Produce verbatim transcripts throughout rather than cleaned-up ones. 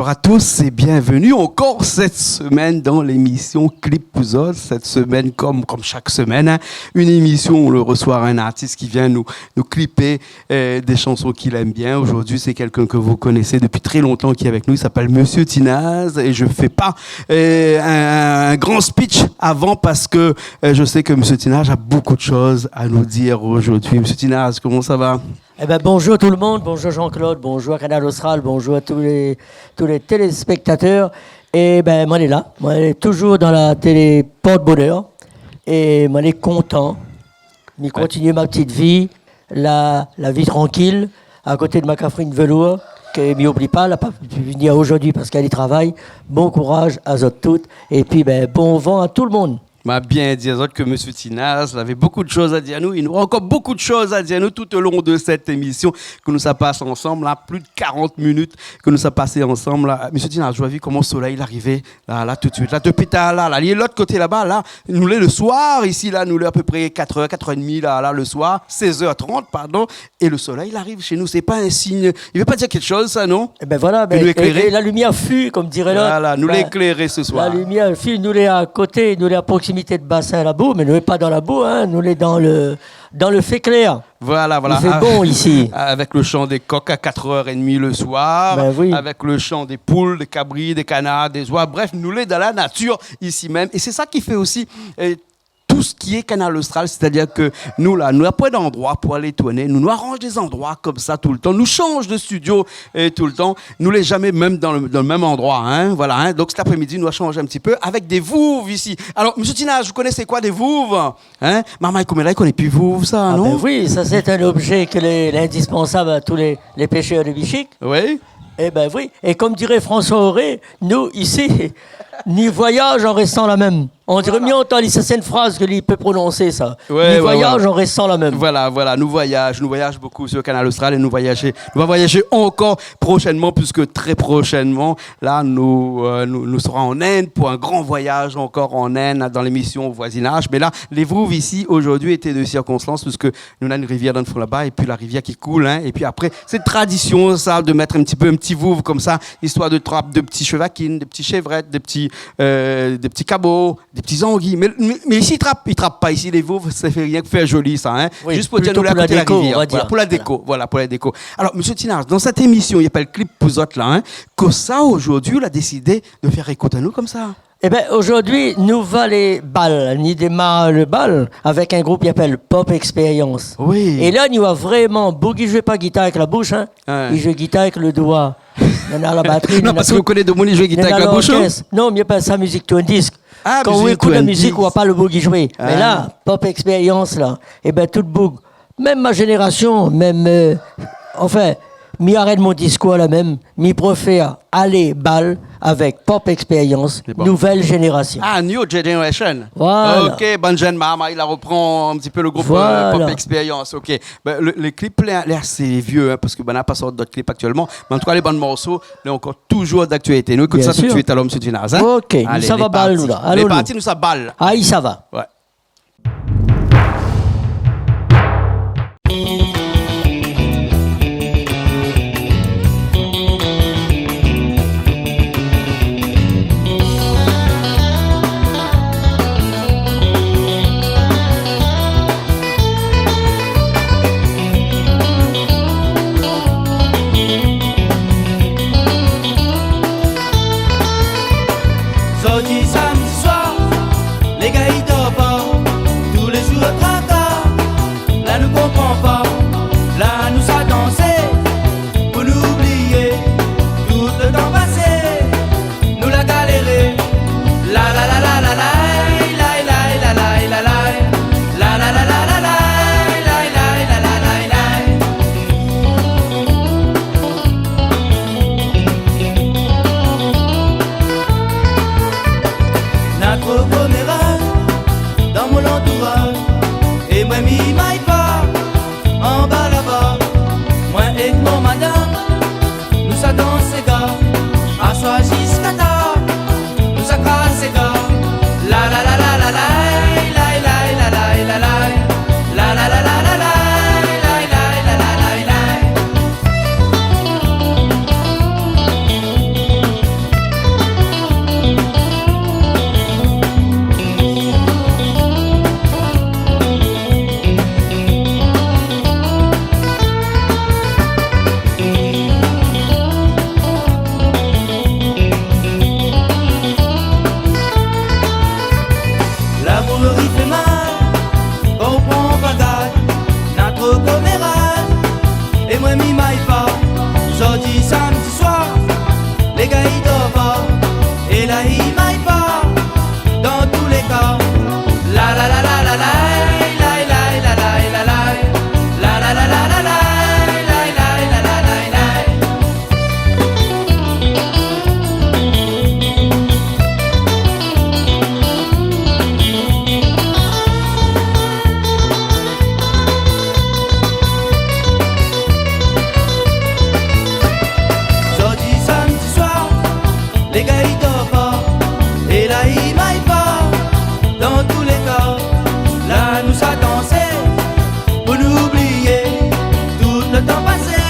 Bonjour à tous et bienvenue encore cette semaine dans l'émission Clip pou zot. Cette semaine, comme, comme chaque semaine, hein, une émission où on reçoit un artiste qui vient nous, nous clipper, euh, des chansons qu'il aime bien. Aujourd'hui, c'est quelqu'un que vous connaissez depuis très longtemps qui est avec nous. Il s'appelle Monsieur Tinaz et je fais pas, euh, un, un grand speech avant parce que, euh, je sais que Monsieur Tinaz a beaucoup de choses à nous dire aujourd'hui. Monsieur Tinaz, comment ça va ? Eh ben, bonjour tout le monde, bonjour Jean-Claude, bonjour Kanal Austral, bonjour à tous les, tous les téléspectateurs. Eh ben, moin lé la, moin lé toujours dan la télé porte-bonheur. É moin lé kontan. Mi kontinié ma petite vie, la, la vie tranquille, à côté de ma Catherine Velour, ke mi oubli pa, la pa pu vnir aujourd'hui parce qu'elle y travaille. Bon courage à zot tout. Et puis, ben, bon vent à tout le monde. Ma bien di azot ke Monsieur Tinaz lavé beaucoup de choses à dire à nous. Il aura encore beaucoup de choses à dire à nous tout au long de cette émission ke nou sa pas ansanm la, plus de quarante minutes ke nou sa pasé ansanm la. Monsieur Tinaz, mi voi koman solèy la arivé la, la, tout de suite. La, depuis talèr la, la, li lé lot koté laba, la, nou lé le soir isi, la, nou lé à peu près quatre heures, quatre heures et demie, la, la, le soir, seize heures trente, pardon. Et le soleil arrive chez nous, c'est pas un signe, il veut pas dire quelque chose, ça, non ? Eh ben voilà, ben, nou lé éclairé. Et, et la lumière fut, comme dirait l'autre. Voilà, nou lé éclairé ce soir. La lumière fut, nou lé à côté, nou lé à proximité de Bassin la Boue, mais nou lé pas dans la boue, hein, nou lé dans le, dans le fait clair. Voilà, voilà. Il fait bon ici. Avec le chant des coqs à quatre heures et demie le soir, ben oui, avec le chant des poules, des cabris, des canards, des oies. Bref, nou lé dans la nature ici même. Et c'est ça qui fait aussi, euh, tout ce qui est Kanal Austral, c'est-à-dire que nou la, nou na poin d'androi pou alé tourné, nou, nou aranj dé zandroi konmsa tout le tan, nou shanj de studio, euh, tout le tan, nou lé zamé mèm dan le, dan le mèm androi, hein, voilà, hein. Donc cet après-midi nou va shanj in ti pé avèk dé vouv isi. Alors, Monsieur Tinaz, vous connaissez quoi des vouves ? Hein ? Marmay Koméla i koné pi vouv sa, non ? Ah ben oui, ça c'est un objet que les, l'indispensable à tous les, les pêcheurs de bichique. Oui. Eh ben oui. Et comme dirait François Auré, nou isi, ni voyaz an réstan la mèm. On diré mi antann, sa sé in fraz ke li pé prononsé, sa. Ouais, ouais, ouais. Ni voyaz an réstan la mèm. Voilà, voilà, nou voyaz, nou voyaz beaucoup sur Kanal Austral é nou voyaz, nou va voyaz ankor proshènman, puisque très prochainement, là, nous, euh, nous, nous serons en Inde pour un grand voyage encore en Inde, dans l'émission Au voisinage. Mais là, les vouves ici, aujourd'hui, étaient de circonstance, puisque nou na in rivièr dan le fon laba, épi la rivièr ki koul, hein, épi apré, sé tradisyon sa, de mèt in ti pé in ti vouv konmsa, istwar de trap dé ti shevakine, dé ti shevrèt, dé ti, euh, dé ti kabo, dé ti zangi. Mé, mé, mé isi, i trap, i trap pa isi, lé vouv, sa i fé rienk fé zoli sa, hein. Oui, plito pou la déko, on va dire. Zis pou dir nou lé a koté la rivièr. Voilà, pou la déko, voilà, pou la déko. Alors, Monsieur Tinaz, dans cette émission i apèl Clip pou zot la, hein, kosa zordi ou la désidé de fé ékout anou konmsa ? Eh ben, zordi, nou va alé bal, ni démar le bal avèk in group i apèl Pop Experience. Oui. É la, nou va vréman, boug i zoué pa gitar avèk la boush, hein. Ouais. I zoué gitar avèk le doi. Néna la batri, non, néna parske tout. Ou koné demoun i zoué gitar avèk la boush, non ? Néna lorkès. Non, mi apèl sa mizik tourn disk. Ah, mizik tourn disk. Kan ou ékout la mizik, ou voi pa le boug i zoué. Ah. Mé la, Pop Experience, la, eh ben, tout boug, mèm ma zénérasion, mèm, euh, anfin, mi arèt mon diskour la mèm, mi préfèr alé bal avèk Pop Experience, sé bon. Nouvelle génération. Ah, New Generation. Voilà. Ok, bann jenn marmay la repran in ti pé le group, euh, Pop Experience. Voilà. Ok. Ben, le, le clip, lé, lé asé vié, hein, parske, ben, na pa sort d'ot clip aktièlman. Mé an tou ka, lé bann morso lé ankor touzour d'aktialité. Nou ékout sa tout de suite, alor, Monsieur Tinaz, hein ? Bien sûr. Ok, nou sava bal, nou la. Alé, lé parti. Alon, nou. Lé parti, nou sava bal. Ayi, sava. Ouais. Sorti samedi soir, lé gars i dor pa. Mi may pa, zordi samdi soir, lé gars i dor pa, é la i may pa, dan tou lé ka. La la la la la la. Zordi samdi soir, lé gars i dor pa, é la i may pa, dan tou lé ka, la nou sa dansé, pou nou oublié tout le tan pasé,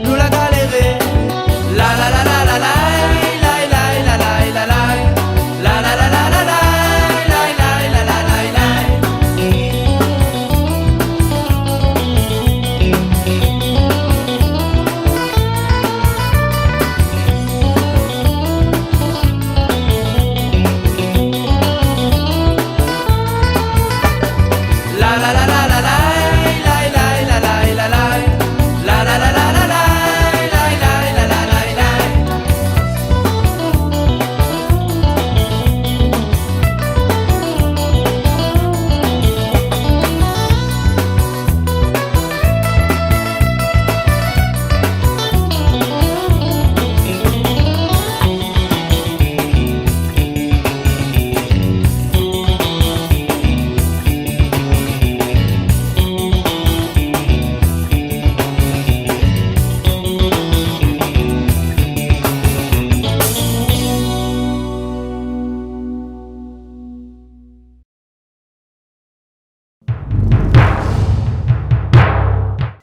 nou la galéré. La la la la la la.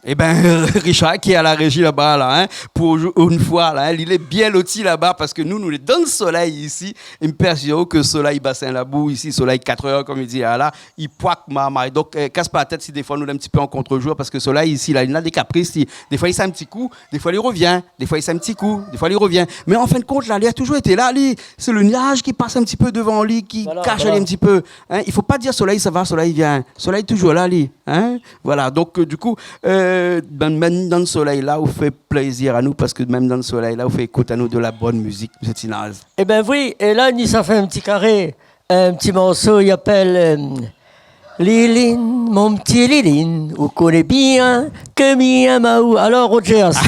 Ében, Richard ki lé a la réji laba la, in, pou in foi la, in, li lé bien loti laba, parske nou, nou lé dan solèy isi, é mi pèrsir ke solèy Basin Labou isi, solèy katrèr, konm i di, a la, i poik marmay. Donk, eh, kas pa la tèt si défoi nou lé in ti pé an kontrejour, parske solèy isi la, li na dé kapris, li, défoi li sa in ti kou, défoi li rovien, défoi li sa in ti kou, défoi li rovien. Mé an fin de kont la, li la toujour été la, li, sé le niaz ki pas in ti pé dovan li, ki kash ali in ti pé. Voilà, voilà. In, i fo pa dir solèy sava, solèy vien. Solèy toujour la, li. In ? Voilà, donk, euh, du kou, euh, bin, mèm dan solèy la, ou fé plézir anou, parske mèm dan solèy la, ou fé ékout anou de la bone mizik, mésyé Tinaz. Ében oui, é la, ni sa fé in ti karé, in ti morso, i apèl, euh, Liline, mon ti Liline, ou koné bien ke mi yèm aou. Alor, Rogers,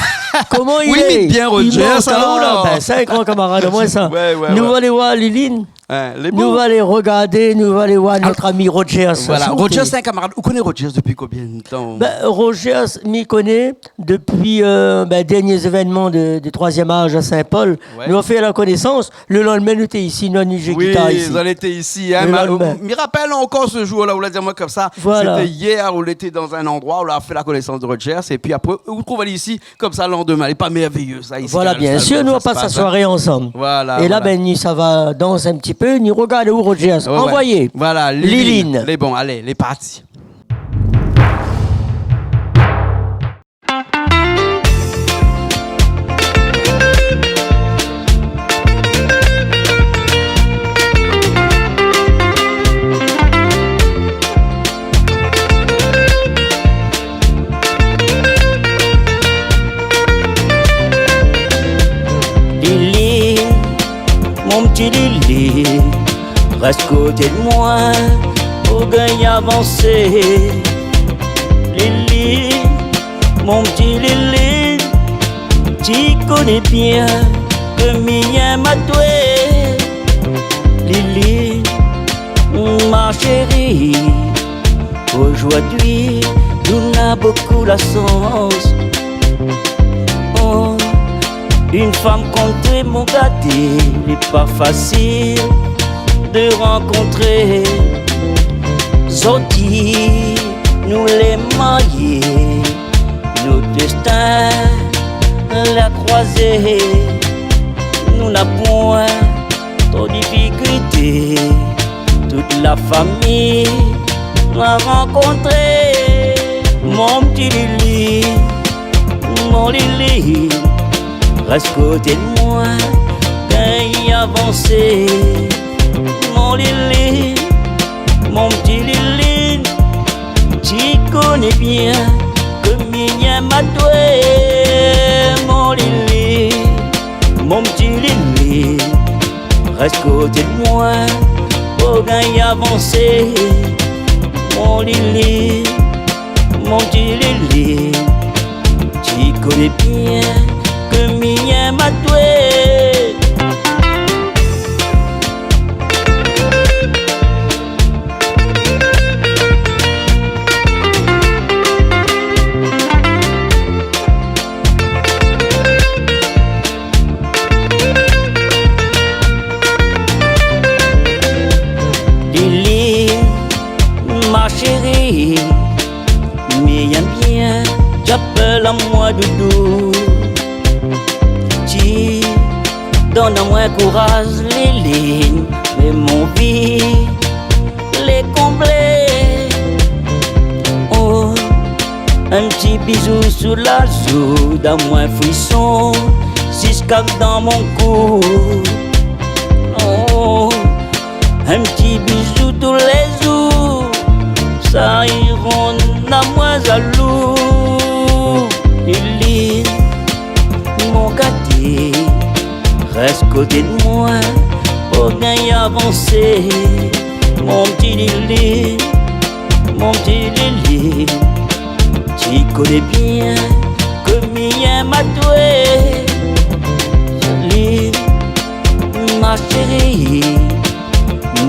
koman i lé ? Oui, mi yèm bien Rogers, alor. Bin, sé in gran kamarad amoin, sa. Ouais, ouais, ouais. Nou va alé oir Liline. In, lé bon. Nou va alé rogardé, nou va alé oir nout ami Rogers, sa. Alor, voilà, Rogers, sé in kamarad. Ou koné Rogers dopi konbien de tan ? Bin, Rogers, mi koné dopi, euh, bin, dernié zévènman de, de troizièm az a Saint-Paul. Ouais. Nou la fé la konésans. Le landmin, nou té isi, nou la ni zoué gitar isi. Oui, zot lété isi, in. Le landmin. Mi rapèl ankor se jour la, ou la di amoin konmsa. Voilà. Sété yèr, ou lété dan in landroi, ou la fé la konésans de Rogers, épi apré, ou trouv ali isi, konmsa, landmin. Lé pa mèrvéyé, sa, isi, Kanal Austral, sa i pas. Voilà, bien sir, nou la pas la soiré ansanm. Voilà, voilà. É la, bin, ni sava dans in ti pé, ni rogard aou, Rogers. Ouais, ouais. Anvoyé. Voilà, Liline. Liline. Lé bon, alé, lé parti. Lili, mon ti Lili, rès koté d'moin pou gingn avansé. Lili, mon ti Lili, ti koné bien ke mi yèm atoué. Lili, ma chérie, ojourdui nou na bokou la shans. Oh, une femme comme toi, mon gâté, lé pa fasil de rankontré. Zordi nou lé marié, nout dèstin la kroizé. Nou na poin tro difikilté, tout la fami la rankontré. Mon ti Lili, mon Lili, rès koté d'moin, gingn avansé. Mon Lili, mon ti Lili, ti koné bien ke mi yèm Atwé, mon Lili, mon ti Lili, rès koté d'moin, pou gingn avansé. Mon Lili, mon ti Lili, ti koné bien ke mi yèm atwé. Lili, ma shéri, mi yèm bien, ti apèl amoin doudou. Ti donn amoin kouraz, Lili, mé mon vi lé konblé. Oh, in ti bizou sou la zou, donn amoin frison ziska dan mon kou. Oh, in ti bizou tou lé zour, sa i rann amoin zalou. Lili, mon gaté, rès koté d'moin, pou gingn avansé. Mon ti Lili, mon ti Lili, ti koné bien ke mi yèm atwé. Lili, ma shéri,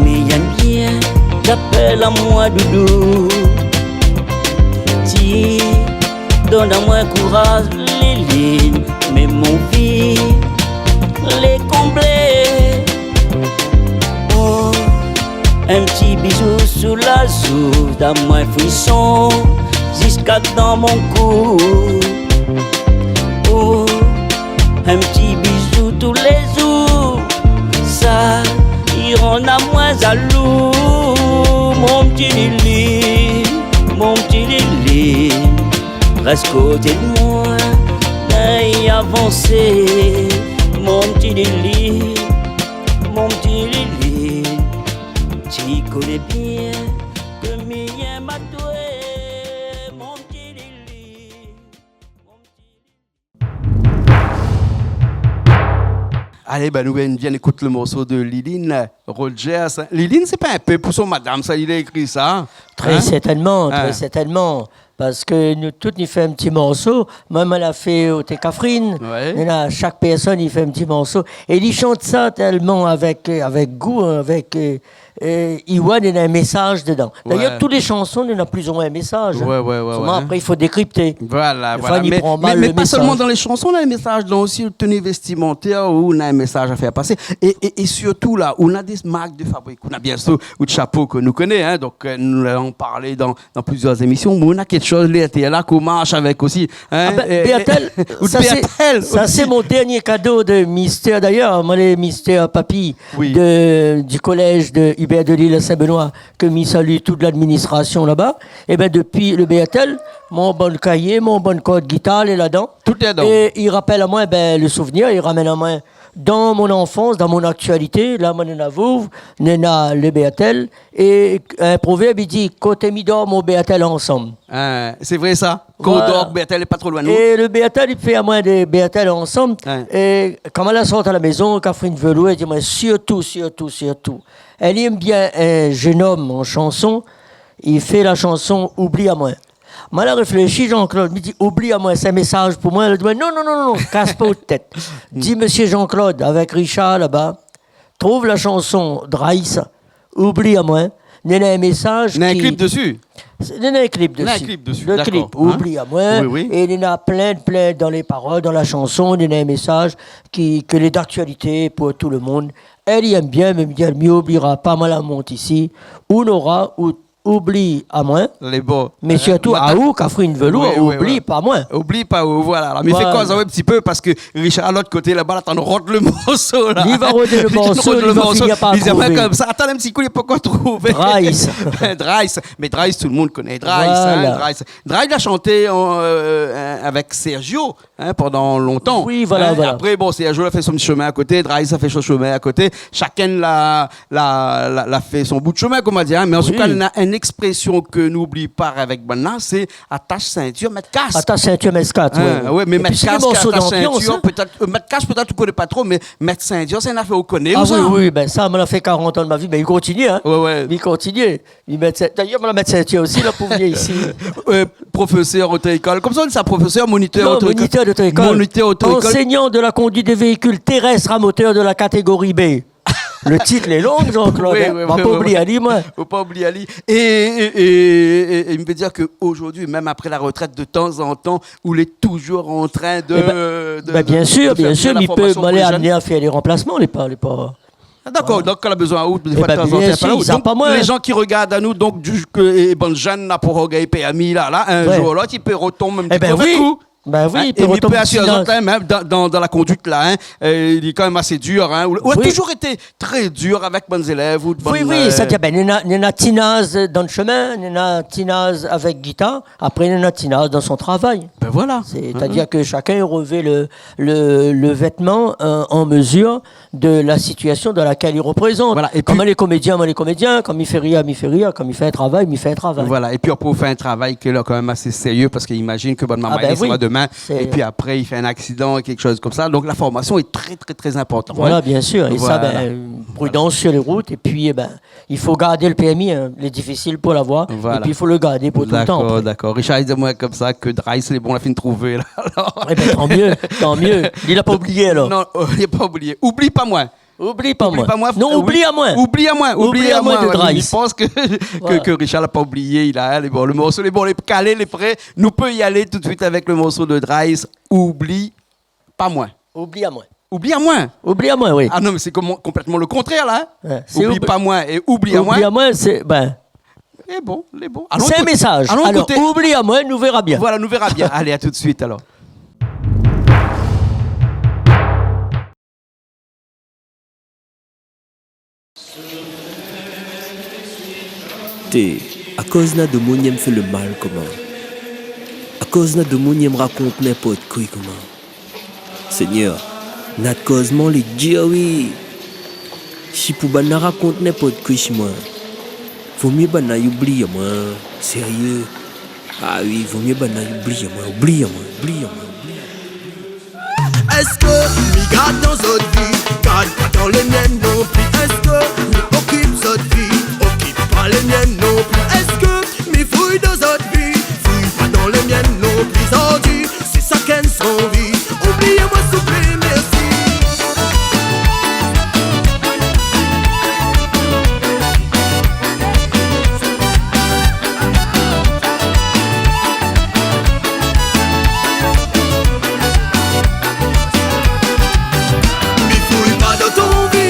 mi yèm bien, ti apèl amoin doudou. Ti donn amoin kouraz, Lili, mé mon vi lé konblé. Oh, in ti bizou sou la zou, donn amoin frison ziska dan mon kou. Oh, in ti bizou tou lé zour, sa i rann amoin zalou. Mon ti Lili, mon ti Lili, rès koté d'moin, gingn avansé. Mon ti Lili, mon ti Lili, ti koné bien ke mi yèm atwé, mon ti Lili. Alé, bin, nou vien, vien ékout le morso de Liline Rogers. Liline, sé pa in pé pou son madam, sa, li la ékri sa ? Tré sèrtènman, tré sèrtènman. Parske nou tout, nou fé in ti morso. Moin, moin la fé oté Kafrine. Ouais. Néna, shak pèrsone, li fé in ti morso. É li shant sa tèlman avèk, avèk gou, avèk, euh, euh, i voi néna in mésaz dedan. Dayèr, tout lé shanson néna plizomoin in mésaz, hein. Ouais, ouais, ouais. Solman apré, i fo dékripté. Voilà, voilà. Défoi, i pran mal le mésaz. Mé, mé pa solman dan lé shanson, néna in mésaz dan osi le tenue vestimentaire, ou néna in mésaz a fèr pasé. É, é, é sirtou la, ou néna dé mark de fabrik, ou néna bien sir out shapo ke nou koné, hein, donk, euh, nou la parl dan, dan plizièr émision, mé ou néna kékshoz, lé tèr la, k'ou marsh avèk osi, hein. Ah ben, é, Bertel, é, out sa sé, Bertel sa osi. Sé mon dernié kado de Mister, dayèr, moin lé Mister Papy, oui, de, du collège de Hubert Delille à Saint-Benoît, ke mi salu tout l'administration laba. É ben, dopi le Bertel, mon bann kayé, mon bann kord gitar lé ladan. Tout lé ladan. É i rapèl amoin, ben, le souvenir, i ramèn amoin dan mon anfans, dan mon aktialité, la, moin néna vouv, néna le Bertel, é in provèrb, i di, koté mi dor, mon Bertel ansanm. Ah, sé vré sa. Voilà. Kan ou dor, Bertel lé pa tro loin, non ? É le Bertel, i fé amoin dé Bertel ansanm. Ouais. É kan moin la sort la mézon, Kafrine Velour, èl i di amoin, sirtou, sirtou, sirtou. Èl i èm bien in jenn om an shanson, i fé la shanson Oubli amoin. Moin la réfléshi, Jean-Claude, mi di, oubli amoin, sé in mésaz pou moin. Èl di, non, non, non, non, kas pa out tèt. Di, monsieur Jean-Claude, avèk Richard laba, trouv la shanson Draïs, Oubli amoin, néna in mésaz. Néna in klip dési ? Néna in klip dési. Néna in klip dési, dakor. Le klip, hein ? Oubli amoin. Oui, oui. É néna plin, plin dan lé parol, dan la shanson, néna in mésaz ki, ke lé d'aktialité pou tout le moun. Èl i èm bien, mé mi di, mi oublira pa, moin la mont isi. Ou nora, ou Oubli amoin. Lé bo. Mé sirtou aou, Kafrine Velour, oui, oui, oubli pa moin. Oubli pa ou, voilà. Alor, mi fé koz in ti pé parske Richard, lot koté laba, la, atann, rod le morso, la. Li va rod le morso, li va finir par trouvé. Li di amoin konmsa, atann in ti kou, li la pankor trouvé. Draïs. Draïs. Mé Draïs, tout le moun koné Draïs, hein, Draïs. Voilà. Draïs la shanté an, euh, avèk Sergio, hein, pandan lontan. Oui, voilà, voilà. Apré, bon, Sergio la fé son ti shomin a koté, Draïs la fé son shomin a koté. Shakinn la, la, la, la fé son bout de shomin, konm i di, hein. Mé an tou ka, néna in Lékspresion ke nou oubli pa avèk banna, sé atash sintir, mèt kas. Atash sintir, mèt kas, oui, oui. Hein, ouais, mé mèt kas, atash sintir, pétèt, euh, mèt kas, pétèt, ou koné pa tro, mé mèt sintir, sé in afèr ou koné, ou sa ? Ah oui, oui, ben sa, moin la fé karant an de ma vi, mé i kontinié, hein. Ouais, ouais. I kontinié. I mèt sin-, d'ayèr, moin la mèt sintir osi, la, pou vni isi. Euh, profésèr oto-ékol. Konmsa, ou di sa, profésèr, monitèr oto-ékol. Non, monitèr d'oto-ékol. Monitèr oto-ékol. Enseignant de la conduite des véhicules terrestres à moteur de la catégorie B. Le tit lé long, Jean-Claude, hein. Oui, oui, oui, oui. Fo pa oublié ali, moin. Fo pa oublié ali. É, é, é, é, é mi vé dir ke zordi, mèm apré la retrèt, de tan zan tan, ou lé touzour an trin de, de, de fé la formasion pou lé jenn. Eh ben, ben, bien sûr, bien sûr, mé i pé, moin lé amené a fé dé ranplasman, lé pa, lé pa. Ah, dakor, donk, kan la bezoin aou, défoi, de tan zan tan, i apèl aou. Eh ben, bien sûr, i sa pa moin. Donk, lé jan ki rogard anou, donk, di, ke, é bann jenn la, pou gingn pèrmi la, la, in zour ou lot, i pé retonm in ti pé avèk ou. Eh ben oui. Ben oui, hein, i pé retonm in ti naz. É mi pé asir azot, hein, mèm dan, dan, dan la konduit la, hein, euh, li lé kan mèm asé dir, hein. Ou, ou la touzour été trè dir avèk bann zélèv ou bann, euh... Oui, oui, sétadir, ben, néna, néna ti naz dan le shemin, néna ti naz avèk gitar, apré néna ti naz dan son travay. Ben voilà. Sétadir ke shakinn i revèt le, le, le vètman, euh, an mezir de la sitiasion dan lakèl i reprézant. Voilà, é pi... Kan moin lé komédien, moin lé komédien. Kan mi fé rir, mi fé rir. Kan mi fé in travay, mi fé in travay. Voilà, é pi pou fé in travay ki lé kan mèm asé sérié, parske imazine ke bann momon i sava demin, é pi apré, i fé in aksidan, kékshoz konmsa. Ah ben oui, sé... Donk, la formasion lé trè, trè, trè inportan, hein. Voilà, bien sûr. É sa, ben, prudence sur les routes. Voilà. É pi, eh ben, i fo gard le pèrmi, hein. Lé difisil pou avoir. Voilà. É pi, i fo le gard pou toultan apré. Dakor, dakor. Richard i di amoin konmsa ke Drais lé bon, la fine trouvé, la. Alor... Eh ben, tan mié, tan mié. Li la pa oublié, alor. Non, euh, li la pa oublié. Oubli pa moin. Oubli pa moin. Oubli pa moin. Non, euh, oui. Oubli amoin. Oubli amoin, oubli amoin, de Drais. Oubli amoin, ouais. Mi pans ke, ke, ke Richard la pa oublié, li la, lé bon. Le morso lé bon, lé kalé, lé pré. Nou pé alé tout de suit avèk le morso de Drais, Oubli pa moin. Oubli amoin. Oubli amoin. Oubli amoin, oui. Ah non, mé sé konplètman le kontrèr, la, hein. Ouais, sé oubli pa moin é oubli amoin. Oubli amoin, sé, ben... Lé bon, lé bon. Alon ékouté. Sé in mésaz. Alon ékouté. Alor, oubli amoin, nou vèra bien. Voilà, nou vèra bien. Alé, à tout de suite, alor. Té, akoz na domoun i èm fé le mal koman ? Akoz na domoun i èm rakont ninport koi koman ? Sényèr, nout kozman lé dir, oui. Si pou banna rakont ninport koi si moin, vo mié banna i oubli amoin, sérié. Ah oui, vo mié banna i oubli amoin, oubli amoin, oubli amoin, oubli amoin. Èske mi gard dan zot vi, gard pa dan le mien non pli ? Èske mi okip zot vi, okip pa le mien non pli ? Èske mi fouy dan zot vi, fouy pa dan le mien non pli ? Zordi, sé shakinn son vi. Oubli amoin, souplé, mèrsi. Mi fouy pa dan ton vi,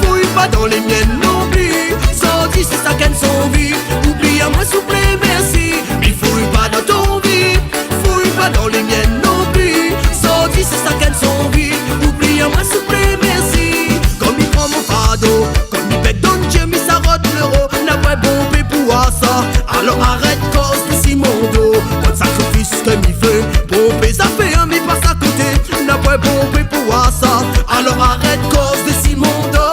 fouy pa dan le mien non pli. Zordi, sé shakinn son vi. Oubli amoin, souplé, mèrsi. Mi fouy pa dan ton vi, fouy pa dan le mien non pli. Zordi, sé shakinn son vi. Oubli amoin, souplé, mèrsi. Kan mi pran mon fardo, kan mi bèk dan Dié, mi sa rod lero. Na poin bonpé pou oir sa. Alor arèt koz dési mon do. Bann sakrifis ke mi fé, bonpé zafèr mi pas akoté. Na poin bonpé pou oir sa. Alor arèt koz dési mon do.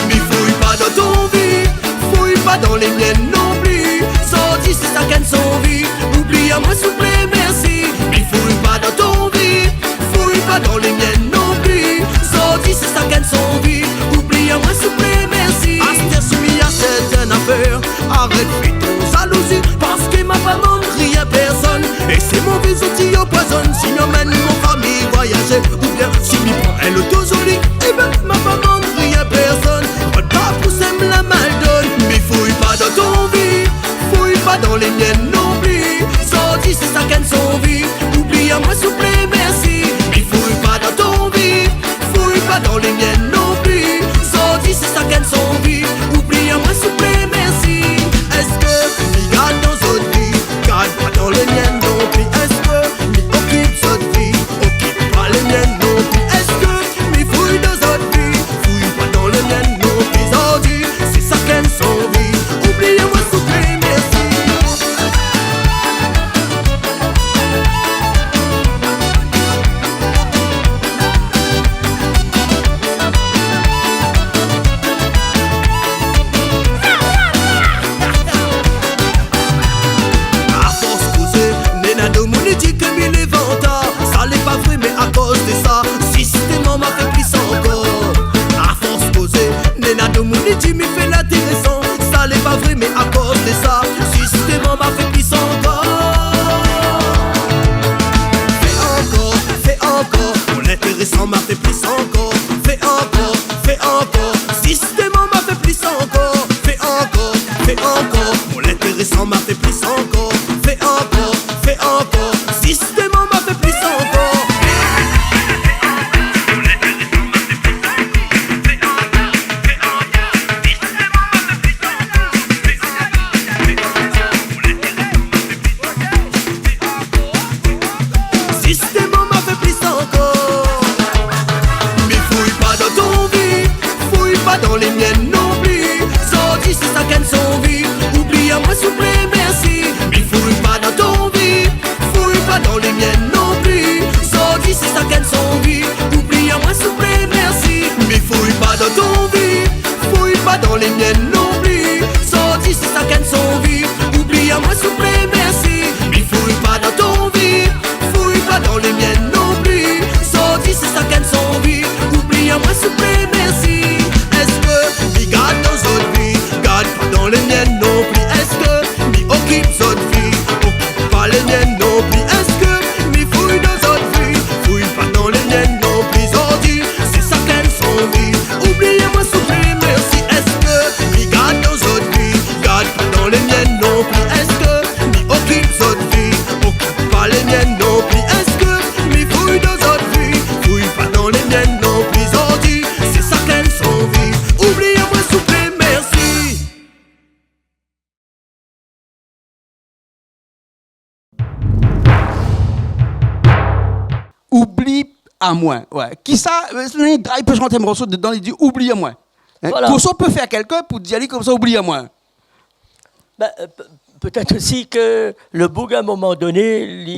Mi fouy pa dan ton vi, fouy pa dan le mien non pli. Zordi, sé shakinn son vi. Oubli amoin, souplé, mèrsi. Mi fouy pa dan ton vi, fouy pa dan le mien non pli. Zordi, sé shakinn son vi. Oubli amoin, souplé, mèrsi. Astèr, si mi ashèt in afèr, arèt fé ton zalouzi, parske ma pa mann rien pèrsone. É sé mon vi zot i anpoizone. Si mi amenn mon fami voiyazé, oubien si mi pran in loto zoli, ében, ma pa mann rien pèrsone. Rod pa pou sèm la mal donn. Mi fouy pa dan ton vi, fouy pa dan le mien non pli. Zordi, sé shakinn son vi. Oubli amoin, souplé, mèrsi. Mi fouy pa dan ton vi, fouy pa dan le mien non pli. Zordi, sé shakinn son vi. Oubli amoin, souplé, mèrsi. Èske mi gard dan zot vi, gard pa dan le mien non pli ? Èske mi okip zot vi, okip pa le mien non pli ? Èske mi fouy dan zot vi, fouy pa dan le mien non pli ? Zordi, sé shakinn son vi. Oubli amoin, souplé, mèrsi. Desann, ma fé plis ankor, fé ankor, fé ankor. Sistèm, ma fé plis ankor. Sistèm, ma fé plis ankor. Mi fouy pa dan ton vi, fouy pa dan le mien non pli. Zordi sé shakinn son vi. Oubli amoin souplé, mèrsi. Mi fouy pa dan ton vi, fouy pa dan le mien non pli. Zordi sé shakinn son vi. Oubli amoin souplé, mèrsi. Mi fouy pa dan ton vi, fouy pa dan le mien non pli. Zordi sé shakinn son vi. Oubli amoin souplé, mèrsi. Mi fouy pa dan ton vi, fouy pa dan le mien non pli. Zordi sé shakinn son vi. Oubli amoin souplé, mèrsi. Èske mi gard dan zot vi, gard pa dan le mien non pli? Èske mi okip zot vi, okip pa le mien non pli? Èske mi fouy dan zot vi, fouy pa dan le mien non pli? Zordi sé shakinn son vi. Oubli amoin souplé, mèrsi. Èske mi gard dan zot vi, gard pa dan le mien non pli? Èske mi okip zot vi, okip pa le mien non pli? Èske mi fouy dan zot vi, fouy pa dan le mien non pli? Zordi sé shakinn son vi. Oubli amoin souplé, mèrsi. Oubli amoin. Wé. Kisa, euh, néna in gars i pé shant in morso dedan, li di oubli amoin. Hein, voilà. Kosa ou pé fé a kèlkin pou dir ali konmsa oubli amoin? Ben, euh, pe-, pétèt osi ke le boug, a in moman doné, li,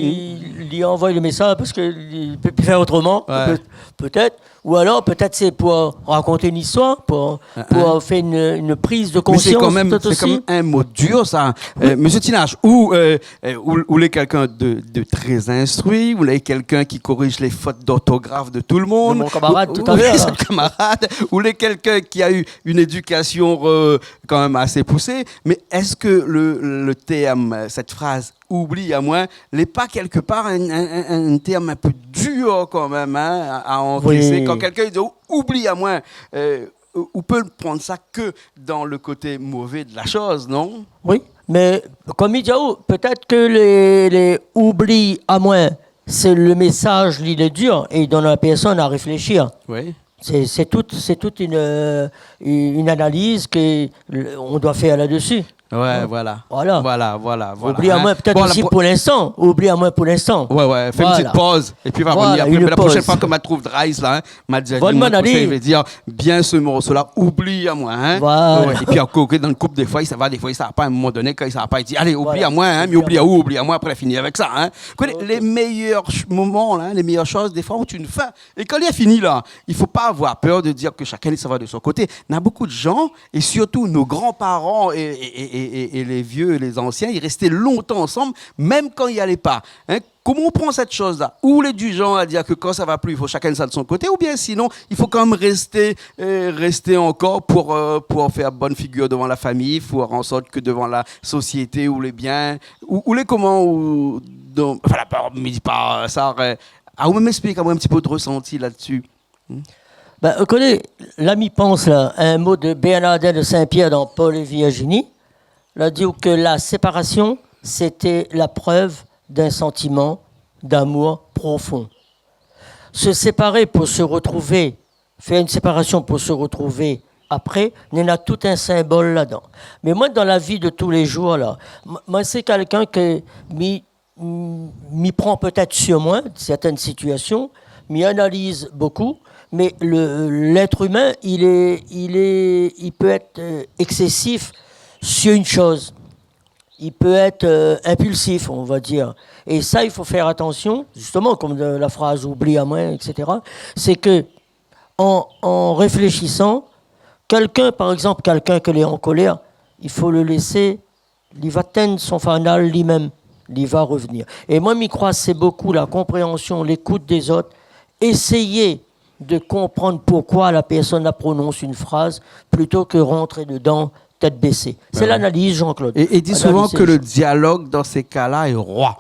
li anvoy le mésaz parske li pé pi fé otroman, wé, pé-, pétèt. Ou alor, pétèt sé pou rakont in zistoir, pou, pou fé in, in priz de konsians, pétèt osi. Mé sé kanmèm, sé kanmèm in mo dir, sa. Wi. Euh, Mésyé Tinache, ou, euh, euh, ou, ou lé kèlkin de, de trè instrui, ou lé kèlkin ki koriz lé fot d'ortograf de tout le moun. De mon kamarad tout à l'heure, hein. Ou, wi, zot kamarad, ou lé kèlkin ki la u in édikasion, euh, kanmèm asé pousé, mé èske le, le tèrm, sèt fraz, oubli amoin, lé pa kèlkepar in, in, in, in tèrm in pé dir kanmèm, hein, a, a ankésé. Wi. Kan kèlkin i di, oubli amoin, euh, ou, ou pé pran sa ke dan le koté mové de la shoz, non? Wi, mé konm mi di aou, pétèt ke le, le oubli amoin, sé le mésaz, li lé dir, é i donn la pèrsone a réfléshir. Wi. Sé, sé tout, sé tout in, euh, in analiz ke le, on doi fèr la-desi. Wé, voilà. Voilà. Voilà, voilà, voilà. Oubli amoin, hein. Pétèt osi pou linstan. Oubli amoin pou linstan. Wé, wé, fé in ti poz. Épi va rovnir apré. Voilà, in poz. Mé la proshèn foi ke ma trouv dry la, hein, ma di ali, mon konsèy, i vé dir bien se morso-la, oubli amoin, hein. Voilà. Wé, wé. Épi ankor ke dan le koup, défoi, sa va, défoi, sa va pa, a in moman doné, kan sa va pa, i di, alé, oubli amoin, hein, mé oubli aou, oubli amoin, apré, la fini avèk sa, hein. Voilà. Oubli amoin. Koné, lé méyèr sh-, moman, la, lé méyèr shoz, défoi, ou fé in fèr. É kan li la fini la, i fo pa avoir pèr de dir ke shakinn i sava de son koté. Na bonpé de jan, é sirtou nos grands-parents é, é, é lé vié, lé zansien, i rèsté lontan ansanm, mèm kan i alé pa. Hein, koman ou pran sèt shoz-la? Ou lé du janr a dir ke kan sa va pli, i fo shakinn i sava de son koté, oubien sinon, i fo kanmèm rèsté, euh, rèsté ankor pou, euh, pou fé bone figir dovan la famiy, pou fé an sort ke dovan la sosiété, ou lé bien, ou, ou lé koman, ou, donk, anfin, la pa, mi di pa sa, euh, Ah, ou mèm èksplik amoin in ti pé out résanti la-dsi. Hmm. Ben, ou koné, la mi pans la, in mo de Bernardin de Saint-Pierre dan Paul et Virginie, la di ke la séparation, c'était la preuve d'un sentiment d'amour profond. Se séparer pour se retrouver, faire une séparation pour se retrouver après, néna tout in sinbol ladan. Mé moin, dan la vi de tou lé zour la, m-, moin sé kèlkin ke mi m-, mi pran pétèt sur moin sèrtin sitiasion, mi analiz bonpé, mé le, l'èt imin, li lé, li lé, li pé èt, euh, èksésif sur in shoz. Li pé èt, euh, inpilsif, on va dir. É sa, i fo fèr atansion, zistoman, konm de la fraz oubli amoin, et cetera. Sé ke an, an réfléchisan, kèlkin, par égzanp, kèlkin ke lé an kolèr, i fo le lésé, li va tinn son fanal li mèm, li va rovnir. É moin, mi kroi sé bonpé la konpréansion, lékout dé zot, éséyé de konprann poukoi la pèrsone la pronons in fraz, plito ke rant dedan tèt bésé. Sé l'analiz, Jean-Claude. Analiz. Wé, wé. É, é i di souvan ke le dialog dan sé ka-la lé roi.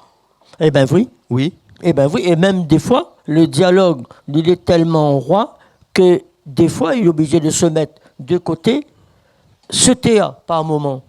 Ébin oui. Oui. Ébin oui, é mèm défoi, le dialog, li lé tèlman roi ke défoi, li lé oblizé de se mèt de koté, se tèr par moman.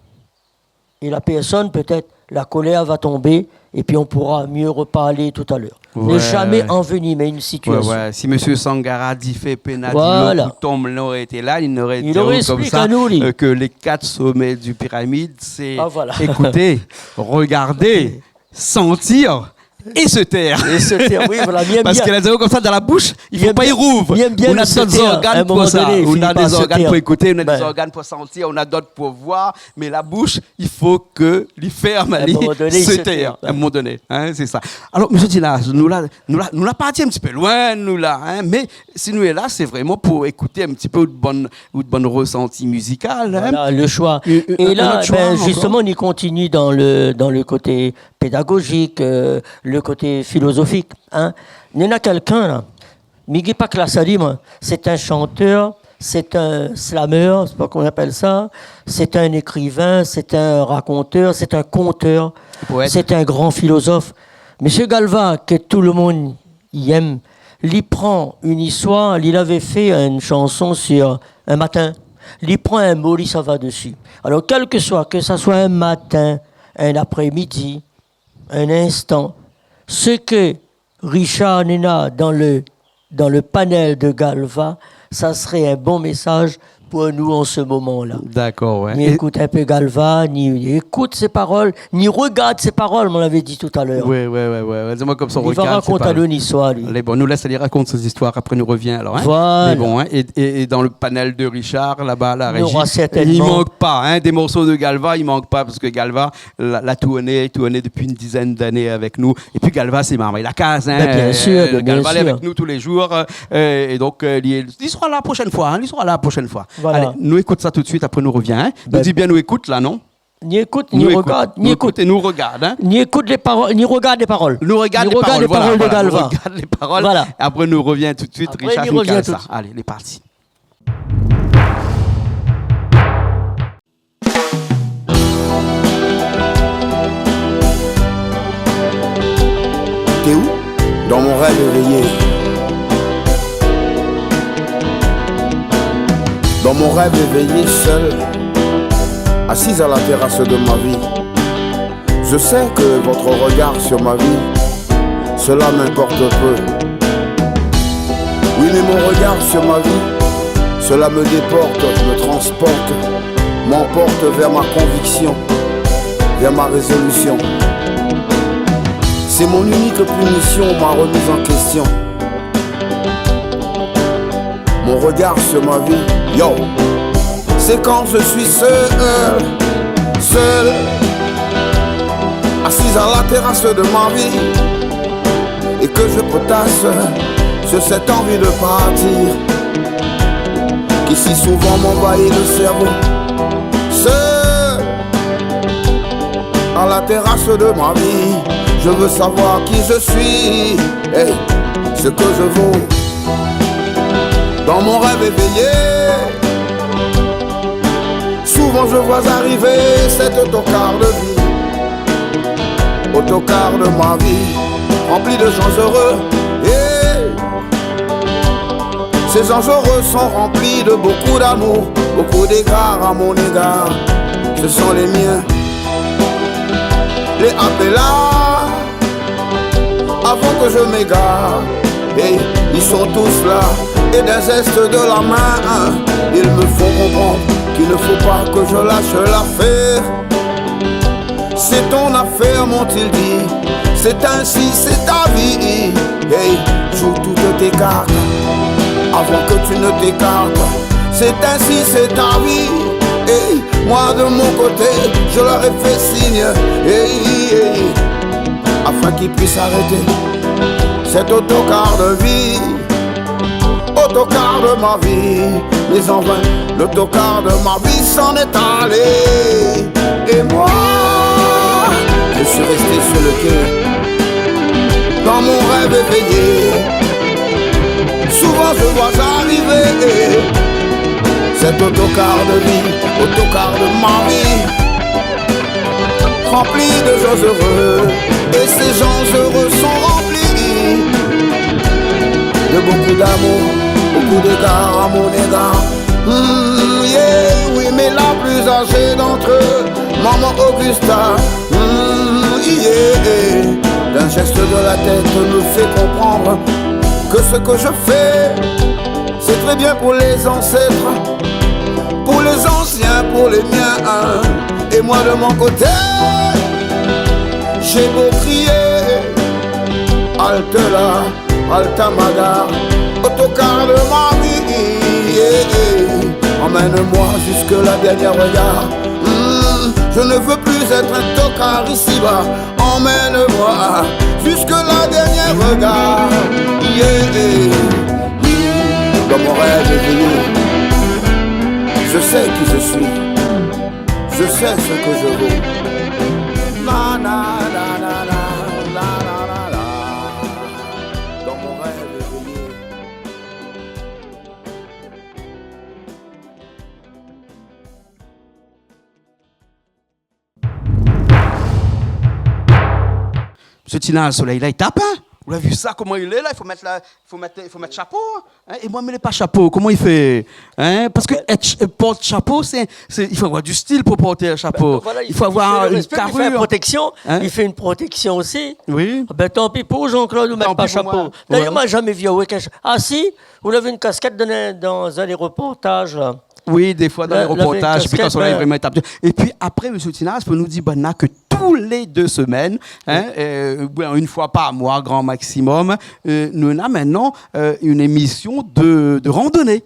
et la personne, peut-être, la colère va tomber, et puis on pourra mieux reparler tout à l'heure. Ne jamais envenimer une situation. Ouais, ouais. Si monsieur Sangara di fé pénal, di lo koutom, li noré été la, li noré di anou konmsa, euh, ke lé kat somé du pyramide, sé ékouté, regardé, santir é se tèr. Et se taire, oui, voilà, bien, bien. Parske la di anou konmsa, dan la boush, i fo pa i rouv. Bien, bien, bien, se taire. Ou na dé zorgane pou sa. Ou na dé zorgane pou ékouté, ou na dé zorgane pou santir, ou na dot pou voir, mé la boush, i fo ke li fèrm, li se tèr, a in moman doné, in, sé sa. Alor, mésyé Dina, nou la, nou la, nou la parti in ti pé loin, nou la, in, mé si nou lé la, sé vréman pou ékouté in ti pé out bann, out bann resanti mizikal, in. Voilà, le choix. Et, et la, ben, justement, on continue dans le, dans le côté pédagogique, euh, le côté philosophique, hein. Néna kèlkin la, mi gingn pa klas ali, moin. C'est un chanteur, c'est un slameur, je sais pas comment on appelle ça, c'est un écrivain, c'est un raconteur, c'est un conteur, c'est un grand philosophe. Monsieur Galva, ke tout le monde i èm, li pran in istoir, li lavé fé in shanson sur un matin, li pran in mo, li sava desi. Alor, kèl ke soi, ke sa soi in matin, in aprémidi, in instan, se ke Richard néna dan le, dan le panèl de Galva, sa sré in bon mésaz pou nou an se moman-la. Dakor, ouais. Ni ékout in pé Galva, ni ékout sé parol, ni regard sé parol, moin lavé di talèr. Ouais, ouais, ouais, ouais. Di amoin konmsa, li va rakont anou in istoir, li. Alé, bon, nou lès ali rakont sé zistoir, apré nou revien alor, in. Voilà. Mé bon, in, é, é, é dan le panèl de Richard, laba, la réji, i mank pa, in, dé morso de Galva, i mank pa, parske Galva, la, la tourné, tourné dopi in dizèn d'ané avèk nou. Épi Galva, sé marmay la kaz, in. Bin, bien sir, bien sir. Galva lé avèk nou tou lé jour, euh, é donk, euh, li, li sra la proshèn foi, in, li sra la proshèn foi. Voilà. Alé, nou ékout sa tout suit, apré nou revien, in. Nou di bien nou ékout la, non ? Ni ékout, ni regard, ni ékout. Nou ékout é nou regard, in. Ni ékout lé parol, ni regard lé parol. Nou regard lé parol, voilà, nou regard lé parol. Voilà. Apré nou revien tout suit, Richard i fine kal sa. Alé, lé parti. T'es où ? Dans mon rêve éveillé. Dans mon rêve éveillé, seul, assise à la terrasse de ma vie. Je sais que votre regard sur ma vie, cela m'importe peu. Oui, mais mon regard sur ma vie, cela me déporte, me transporte, m'emporte vers ma conviction, vers ma résolution. C'est mon unique punition, ma remise en question. Mon regard sur ma vie, yo. C'est quand je suis seul, seul, assise à la terrasse de ma vie, et que je potasse sur cette envie de partir, qui si souvent m'envahit le cerveau. Seul, à la terrasse de ma vie, je veux savoir qui je suis, hey, ce que je vaux. Dans mon rêve éveillé, souvent je vois arriver cet autocar de vie, autocar de ma vie, rempli de gens heureux, hey. Ces gens heureux sont remplis de beaucoup d'amour, beaucoup d'égards à mon égard. Ce sont les miens. Les appela avant que je m'égare. Et ils sont tous là. Et d'un geste de la main, ils me font comprendre qu'il ne faut pas que je lâche l'affaire. C'est ton affaire, m'ont-ils dit. C'est ainsi, c'est ta vie. Hey, joue toutes tes cartes avant que tu ne t'écartes. C'est ainsi, c'est ta vie. Hey, moi de mon côté, je leur ai fait signe. Hey, hey, afin qu'ils puissent arrêter cet autocar de vie. Autocar de ma vie, mais en vain, l'autocar de ma vie s'en est allé. Et moi, je suis resté sur le quai, dans mon rêve éveillé. Souvent je vois arriver cet autocar de vie, autocar de ma vie, rempli de gens heureux. Et ces gens heureux sont remplis de beaucoup d'amour, beaucoup d'égards à mon égard. Hmm, yeah, oui, mais la plus âgée d'entre eux Maman Augusta, hmm, yeah, d'un geste de la tête me fait comprendre que ce que je fais, c'est très bien pour les ancêtres, pour les anciens, pour les miens, hein. Et moi de mon côté, j'ai beau crier, halte là, halte à ma gare, autocar de ma vie, yeah, yeah. Emmène-moi jusque la dernière gare. Hmm, je ne veux plus être un tocard ici-bas. Emmène-moi jusque la dernière gare. Yeah, yeah. Dans mon rêve éveillé, je sais qui je suis. Je sais ce que je vaux. Na, na, na. Dans mon rêve éveillé. Monsieur Tina, le soleil là, il tape, hein ? Ou la vi sa, koman i lé la ? I fo mèt la, i fo mèt, i fo mèt shapo, hein ? É moin, mi lé pa shapo, koman i fé, hein ? Parske èt sh-, port shapo, sé, sé, i fo avoir du style pou port in shapo. Ben, voilà, i fo avoir in karur. I fé in proteksion, hein ? I fé in proteksion osi. Oui. Ben, tanpi pou Jean-Claude, ou mèt pa shapo. Tant pis pour moi. Ouais. D'ailleurs, moin la zamé vi aou avèk in sh-, ah si, ou lavé in kaskèt dan, dan in reportaz la. Oui, défoi dan lé reportaz, pi kan le solèy lé vréman i tap. La, la, la kaskèt, ben. É pi apré, monsieur Tinas, pou nou di, ben, na ke tou lé dé semèn, hein, euh, ou bien in foi par moi, gran maksimom, euh, nou na mintnan, euh, in émision de, de randoné.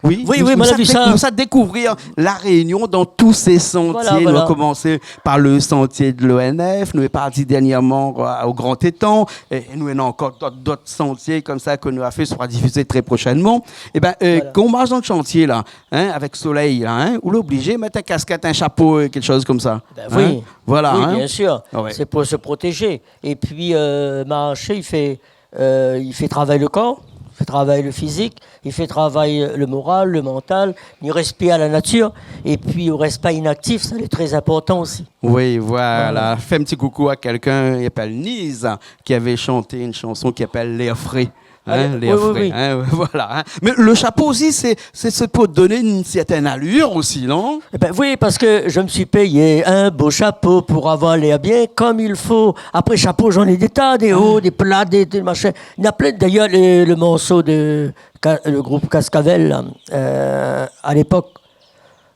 Oui, oui, nou, oui, nou sa dékouvrir La Rénion dan tout sé santié. Voilà, voilà. Nou la komansé par le santié de l'O N F, nou lé parti dernièrman, euh, au Grand Étang, é nou néna ankor d'ot, d'ot santié konmsa ke nou va fé, sera difizé trè proshènman. É ben, euh, kan ou marsh dan le shantié la, hein, avèk solèy la, hein, ou lé oblizé mèt in kaskèt, in shapo, é kékshoz konmsa. Ben oui. Voilà, oui, hein. Bien sûr. Ah ouais. C'est pour se protéger. Et puis, euh, marshé, i fé, euh, i fé travay le kor, i fé travay le fizik, i fé travay le moral, le mantal, i rèspir la natir, é pi ou rès pa inaktif, sa lé trè inportan osi. Oui, voilà. Voilà. Fé in ti koukou a kèlkin, i apèl Niz, ki lavé shanté in shanson ki apèl Lèr fré. Hein, oui, oui, oui. Lèr fré, hein, voilà, hein. Mé le shapo osi, sé, sé, sé pou donn in sèrtin alir osi, non ? Eh ben oui, parce que je me suis payé un beau chapeau pour avoir l'air bien comme il faut. Après, chapeau, j'en ai des tas, des hauts, des plats, des, des machins. Il y en a plein. D'ailleurs, le, le morceau de Ca-, le groupe Cascavelle, là, euh, à l'époque,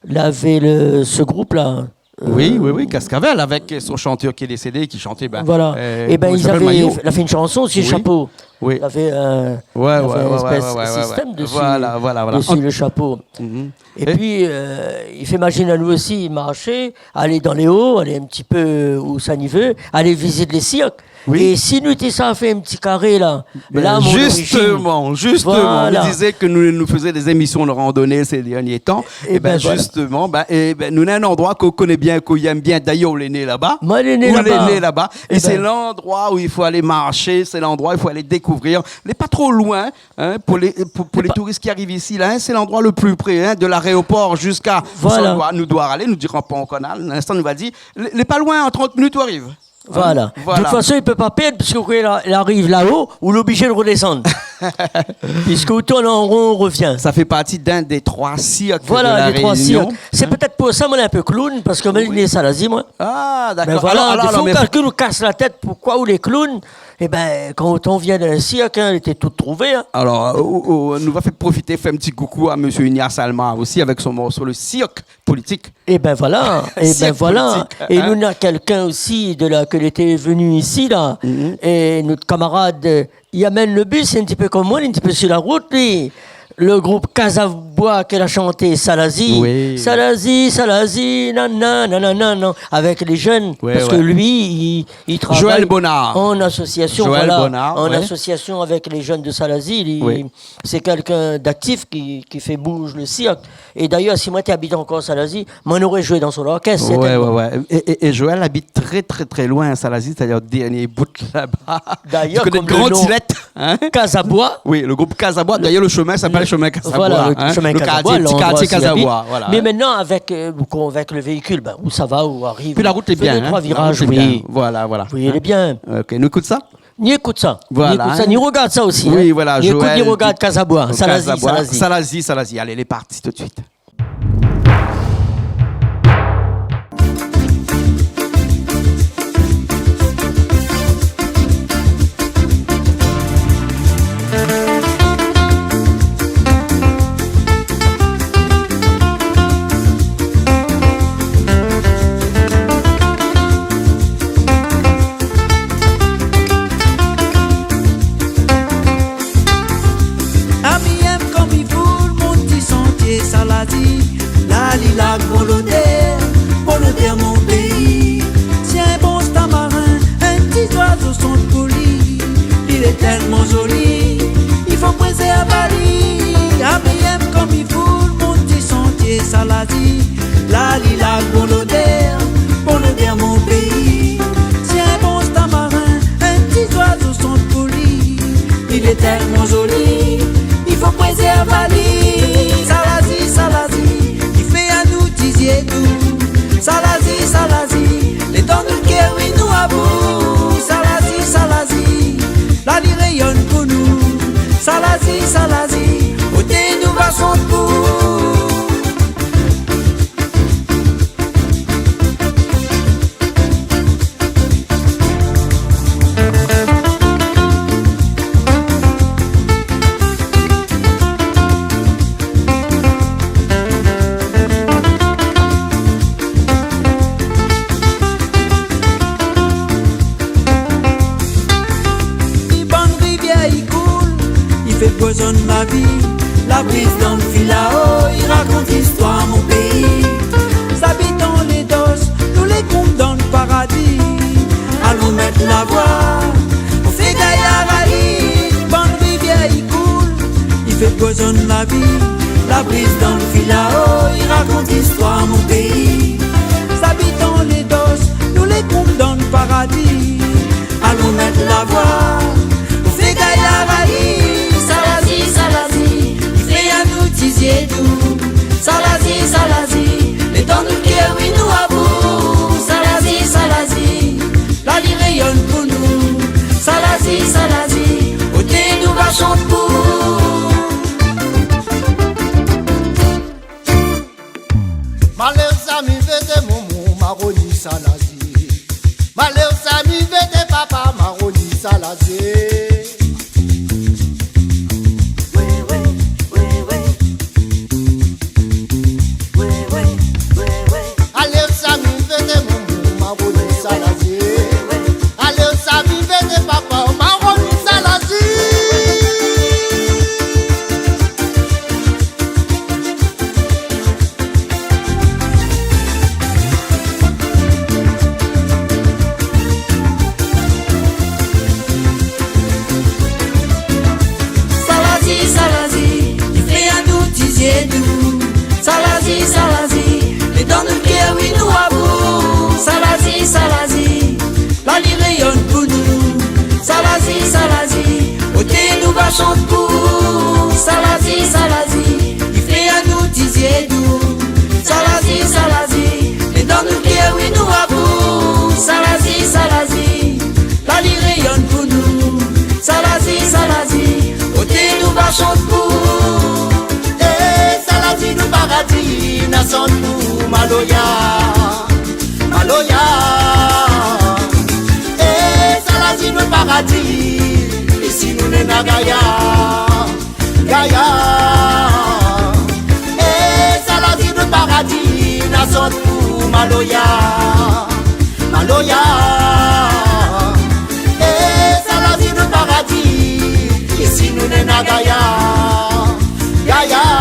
l'avait le, ce groupe-là, euh, oui, oui, oui, Cascavelle, avec son chanteur qui est décédé, qui chantait, ben, voilà. Euh, eh ben, comment il s'appelle, ils avaient, Maillot ? La fait une chanson sur le chapeau. Oui. La fait, euh, ouais, la fait un espèce de système dessus, voilà, voilà, voilà, dessus le chapeau. Mhm. Et puis, euh, i fé mazine anou osi, marshé, alé dan lé o, alé in ti pé ousa i vé, alé vizit lé sirk. Oui. É si nou té sa fé in ti karé la, ben, la, mon origine. Justement, justement, on nous disait que nous, nous faisait des émissions de randonnée ces derniers temps. Eh ben, voilà. Justement, ben, eh ben, nou néna in landroi ke ou koné bien, ke ou èm bien. D'ailleurs, ou lé né laba. Moin lé né laba. Ou lé né laba. Eh ben. É sé landroi ousa i fo alé marshé, sé landroi ousa i fo alé dékouvrir. Lé pa tro loin, hein, pou lé, pou, pou lé touris ki ariv isi la, hein, sé landroi le pli pré, hein, de l'aéroport jusqu'à, voilà, ousa nou doi, nou doi alé, nou dira pa ankor, in instan nou va dir, lé, lé pa loin, an trant minit ou ariv. Voilà. Hein, voilà. De toute façon, i pé pa pèrd, puisque kan li, li ariv la-o, ou lé oblizé de redescendre. Puisque ou tourn an ron, ou revien. Ça fait partie d'un des trois cirques de La Réunion. Voilà, les trois cirques. Hein ? C'est peut-être pour ça, moin lé in pé clown, parce que moin lé né Salazie, moin. Ah, d'accord. Ben voilà, alors, alors, des fois, mais quand on nous casse la tête, pourquoi ou lé clown ? Eh ben, quand on vient d'un cirque, hein, il était tout trouvé, hein. Alors, euh, euh, euh, nou va fé profité, fé in ti koukou à monsieur Ignace Alma aussi, avec son morceau Le Cirque Politique. Eh ben voilà, eh ben voilà. Cirque Politique, hein. Et nou néna kèlkin osi de la, ke lété venu isi la, é nout kamarad, euh, i amèn le bis, in ti pé konm moin, in ti pé sur la route, li. Le groupe Kazabwa ke la shanté Salazie. Oui. Salazie, Salazie, nanana, nanana, non, avec les jeunes. Ouais, ouais. Parce que lui, il, il travaille en association, voilà, en association avec les jeunes de Salazie. Joël Bonnard, ouais. Joël Bonnard, ouais. Li, c'est quelqu'un d'actif qui, qui fait bouger le cirque. É d'ailleurs, si moin té abit ankor Salazie, moin noré zoué dan son orkès, certainement. Ouais, ouais, ouais. É, é, é Joël abit trè, trè, trè loin, Salazie, c'est-à-dire dernié bout laba. D'ailleurs, du côté de Grand Islet, hein ? Kazabwa. Oui, le groupe Kazabwa. D'ailleurs, le chemin s'appelle chemin Kazabwa, hein. Voilà, le chemin Kazabwa, l'endroit où il habite. Le quartier, le quartier Kazabwa, voilà. Mais maintenant, avec, euh, avec le véhicule, ben, ousa va, ou ariv. Puis la route est bien, hein. Fé dé troi viraz, oui. La route est bien, voilà, voilà. Oui, lé bien. Ok, nou ékout sa ? Ni ékout sa. Voilà, hein. Ni ékout sa, ni regard sa osi, hein. Oui, voilà, Joël, ni ékout, ni regard Kazabwa. Salazie, Salazie. Salazie, Salazie. Allez, lé parti tout de suite. son kou. Bann rivièr i koul, i fé bouzoné la vi. La briz dan filao, i rakont listoir mon péi. Zabitan lé dos, nou lé konm dan paradi. Alon mèt la voi pou fé gayar ali. Bann rivièr i koul, i fé bouzoné la vi. La briz dan filao, i rakont listoir mon péi. Zabitan lé dos, nou lé konm dan paradi. Alon mèt la voi pou fé gayar ali. Salazi, Salazi, i fé anou ti zié dou. Salazi, Salazi, lé dan nout kèr, wi, nou avou. Salazi, Salazi, la li réyonn pou nou. Salazi, Salazi, oté nou va shant pou. Malèr sami vété momon, Maroni Salazi. Malèr sami vété papa, Maroni Salazi. Alé, sami vété momon, Maroni Salazi. Alé, sami vété papa, Maroni Salazi. Salazi, Salazi, i fé anou ti zié dou. Salazi, Salazi, lé dan nout kèr, wi, nou avou. Salazi, Salazi, la li réyonn pou nou. Salazi, Salazi, oté nou va shant pou. Salazi, Salazi, i fé anou ti zié dou. Salazi, Salazi, lé dan nout kèr, wi, nou avou. Salazi, Salazi, la li réyonn pou nou. Salazi, Salazi, oté nou va shant pou. É, Salazi nout paradi, na shant pou maloya. Maloya. É, Salazi nout paradi, isi nou néna gayar. Gayar. É, Salazi nout paradi, na shant pou maloya. Maloya. É, Salazi nout paradi, isi nou néna gayar. Gayar.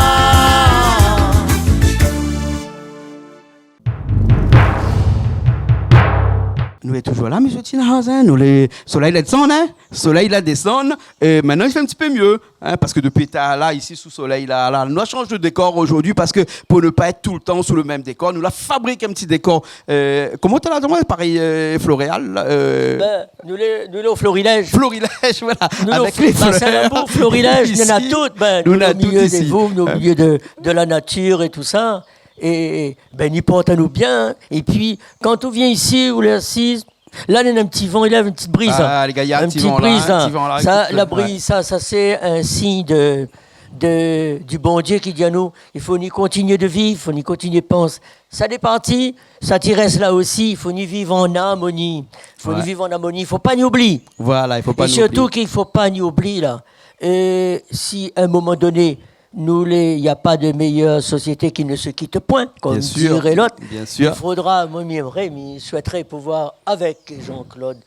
Nou lé toujour la, mésyé Tinaz, in. Nou lé, solèy la désann, in. Solèy la désann. É mintnan, i fé in ti pé myé, in, parske dopi talèr la, isi, sou solèy la, la, nou la shanj de dékor zordi parske pou ne pa èt toultan sou le mèm dékor, nou la fabrik in ti dékor, eu, koman ou la di, parèy, eu, floréal, eu, Bin, nou lé, nou lé o Florilèj. Florilèj, voilà. Nou lé o Avèk Flo-, lé bin, sé flèr. La bouk Florilèj, nou néna tout, bin, nou néna tout isi. Isi. Nou lé o milié dé vouv, nou lé o milié de, de la natir é tousa. É, bin, i port anou bien. Épi, kan ou vien isi, ou lé asiz, la, néna in ti van, i lèv in ti briz, in. A, lé gayar, in ti van la, in ti briz, in. Sa, la briz, sa, sa sé in sign de, de, di Bondié ki di anou, i fo ni kontinié de viv, i fo ni kontinié pans. Sa lé parti, sa ti rès la osi, i fo ni viv an armoni. I fo ni viv an armoni, i fo pa ni oubli. Voilà, i fo pa ni oubli. É sirtou ki fo pa ni oubli, la. É si, a in moman doné, nou lé, y a pas de meilleure société qui ne se quitte point, konm diré lot. Bien sûr, bien sûr. I fodra, moin, mi émré, mi souétré pouvoir, avèk Jean-Claude,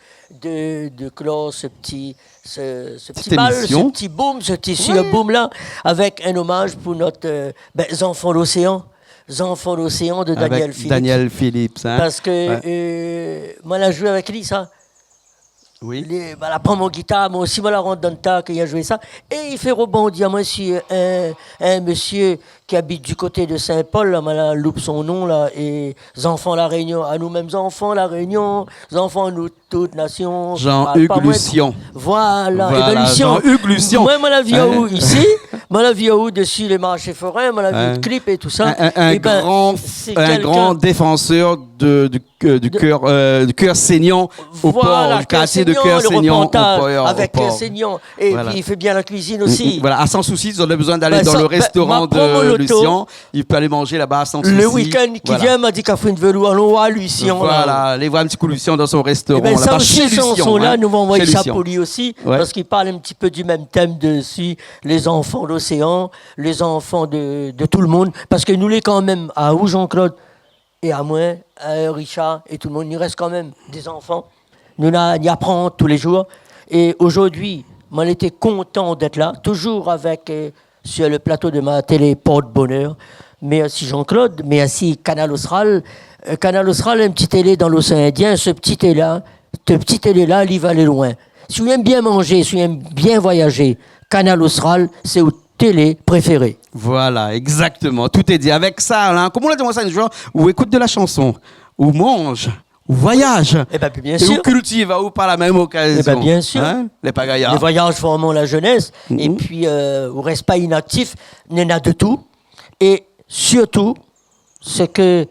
de, de klor se ti, se, se ti bal, se ti boom, se ti surboom la, avèk in omaj pou nout, eu, bin, Zanfan Loséan. Zanfan Loséan de Daniel Phillips. Avèk Daniel Phillips, in. Parske, eu, moin la zoué avèk li, sa. Oui. Li, ba, la pran mon gitar, moin osi, moin la rant dan le ta ke li la zoué sa. É i fé rebondir amoin si in, in mésyé ki abit du koté de Saint-Paul, la, moin la loup son nom, la, é Zanfan La Rényon, anou mèm Zanfan La Rényon, zanfan nou tout nasion, Jean-Hugues Lucien. Voilà, é bin, Lucien, Jean-Hugues Lucien. Moin, moin la vi aou isi, moin la vi aou dési lé marshé forin, moin la vi out klip é tousa. In, in, in gran, in gran défansèr de, du, euh, du Cœur, euh, du Cœur Saignant au Port, du quartier de Cœur Saignant au Port. Voilà, Cœur Saignant, le reportage avec Cœur Saignant. Et puis, il fait bien la cuisine aussi. Mm, mm, voilà, à Sans Souci, zot na bézoin d'alé dan le restaurant de Lucian. Bah, sa osi, ma promo loto. I pé alé manzé laba, Sans Souci. Le week-end ki vien, ma di Catherine Velour, alon voir Lucian, la. Voilà, alé voir in ti kou Lucian dan son restoran laba, shé Lucian, hein. Ébin, sa osi, shanson-la, nou va anvoy sa pou li osi, parske li parl in ti pé du mèm tèm de, si, les enfants d'océan, les enfants de, de tout le monde. Parske nou lé kan mèm, aou Jean-Claude, é amoin, euh, Richard, é tout le monde, nou rès kan mèm dé zanfan. Nou na, nou aprann tou lé zour. É zordi, moin lété kontan d'èt la, touzour avèk, euh, sur le plateau de ma télé Porte Bonheur. Mèrsi Jean-Claude, mèrsi Kanal Austral. Euh, Kanal Austral, in ti télé dan l'océan Indien, se ti télé-la, se ti télé-la, li va alé loin. Si ou èm bien manzé, si ou èm bien voyazé, Kanal Austral, sé out télé préféré. Voilà, exactement. Tout est dit. Avèk sa, la, koman ou la di amoin sa in zour, ou ékout de la shanson, ou manz, ou voyaz, é ou kiltiv, ou pa la mèm okazion. Ébin, bien sir. Ébin, bien sir. Hein ? Lé pa gayar. Le voyage formant la jeunesse, é pi, euh, ou rès pa inaktif, néna de tou. É sirtou, sé ke,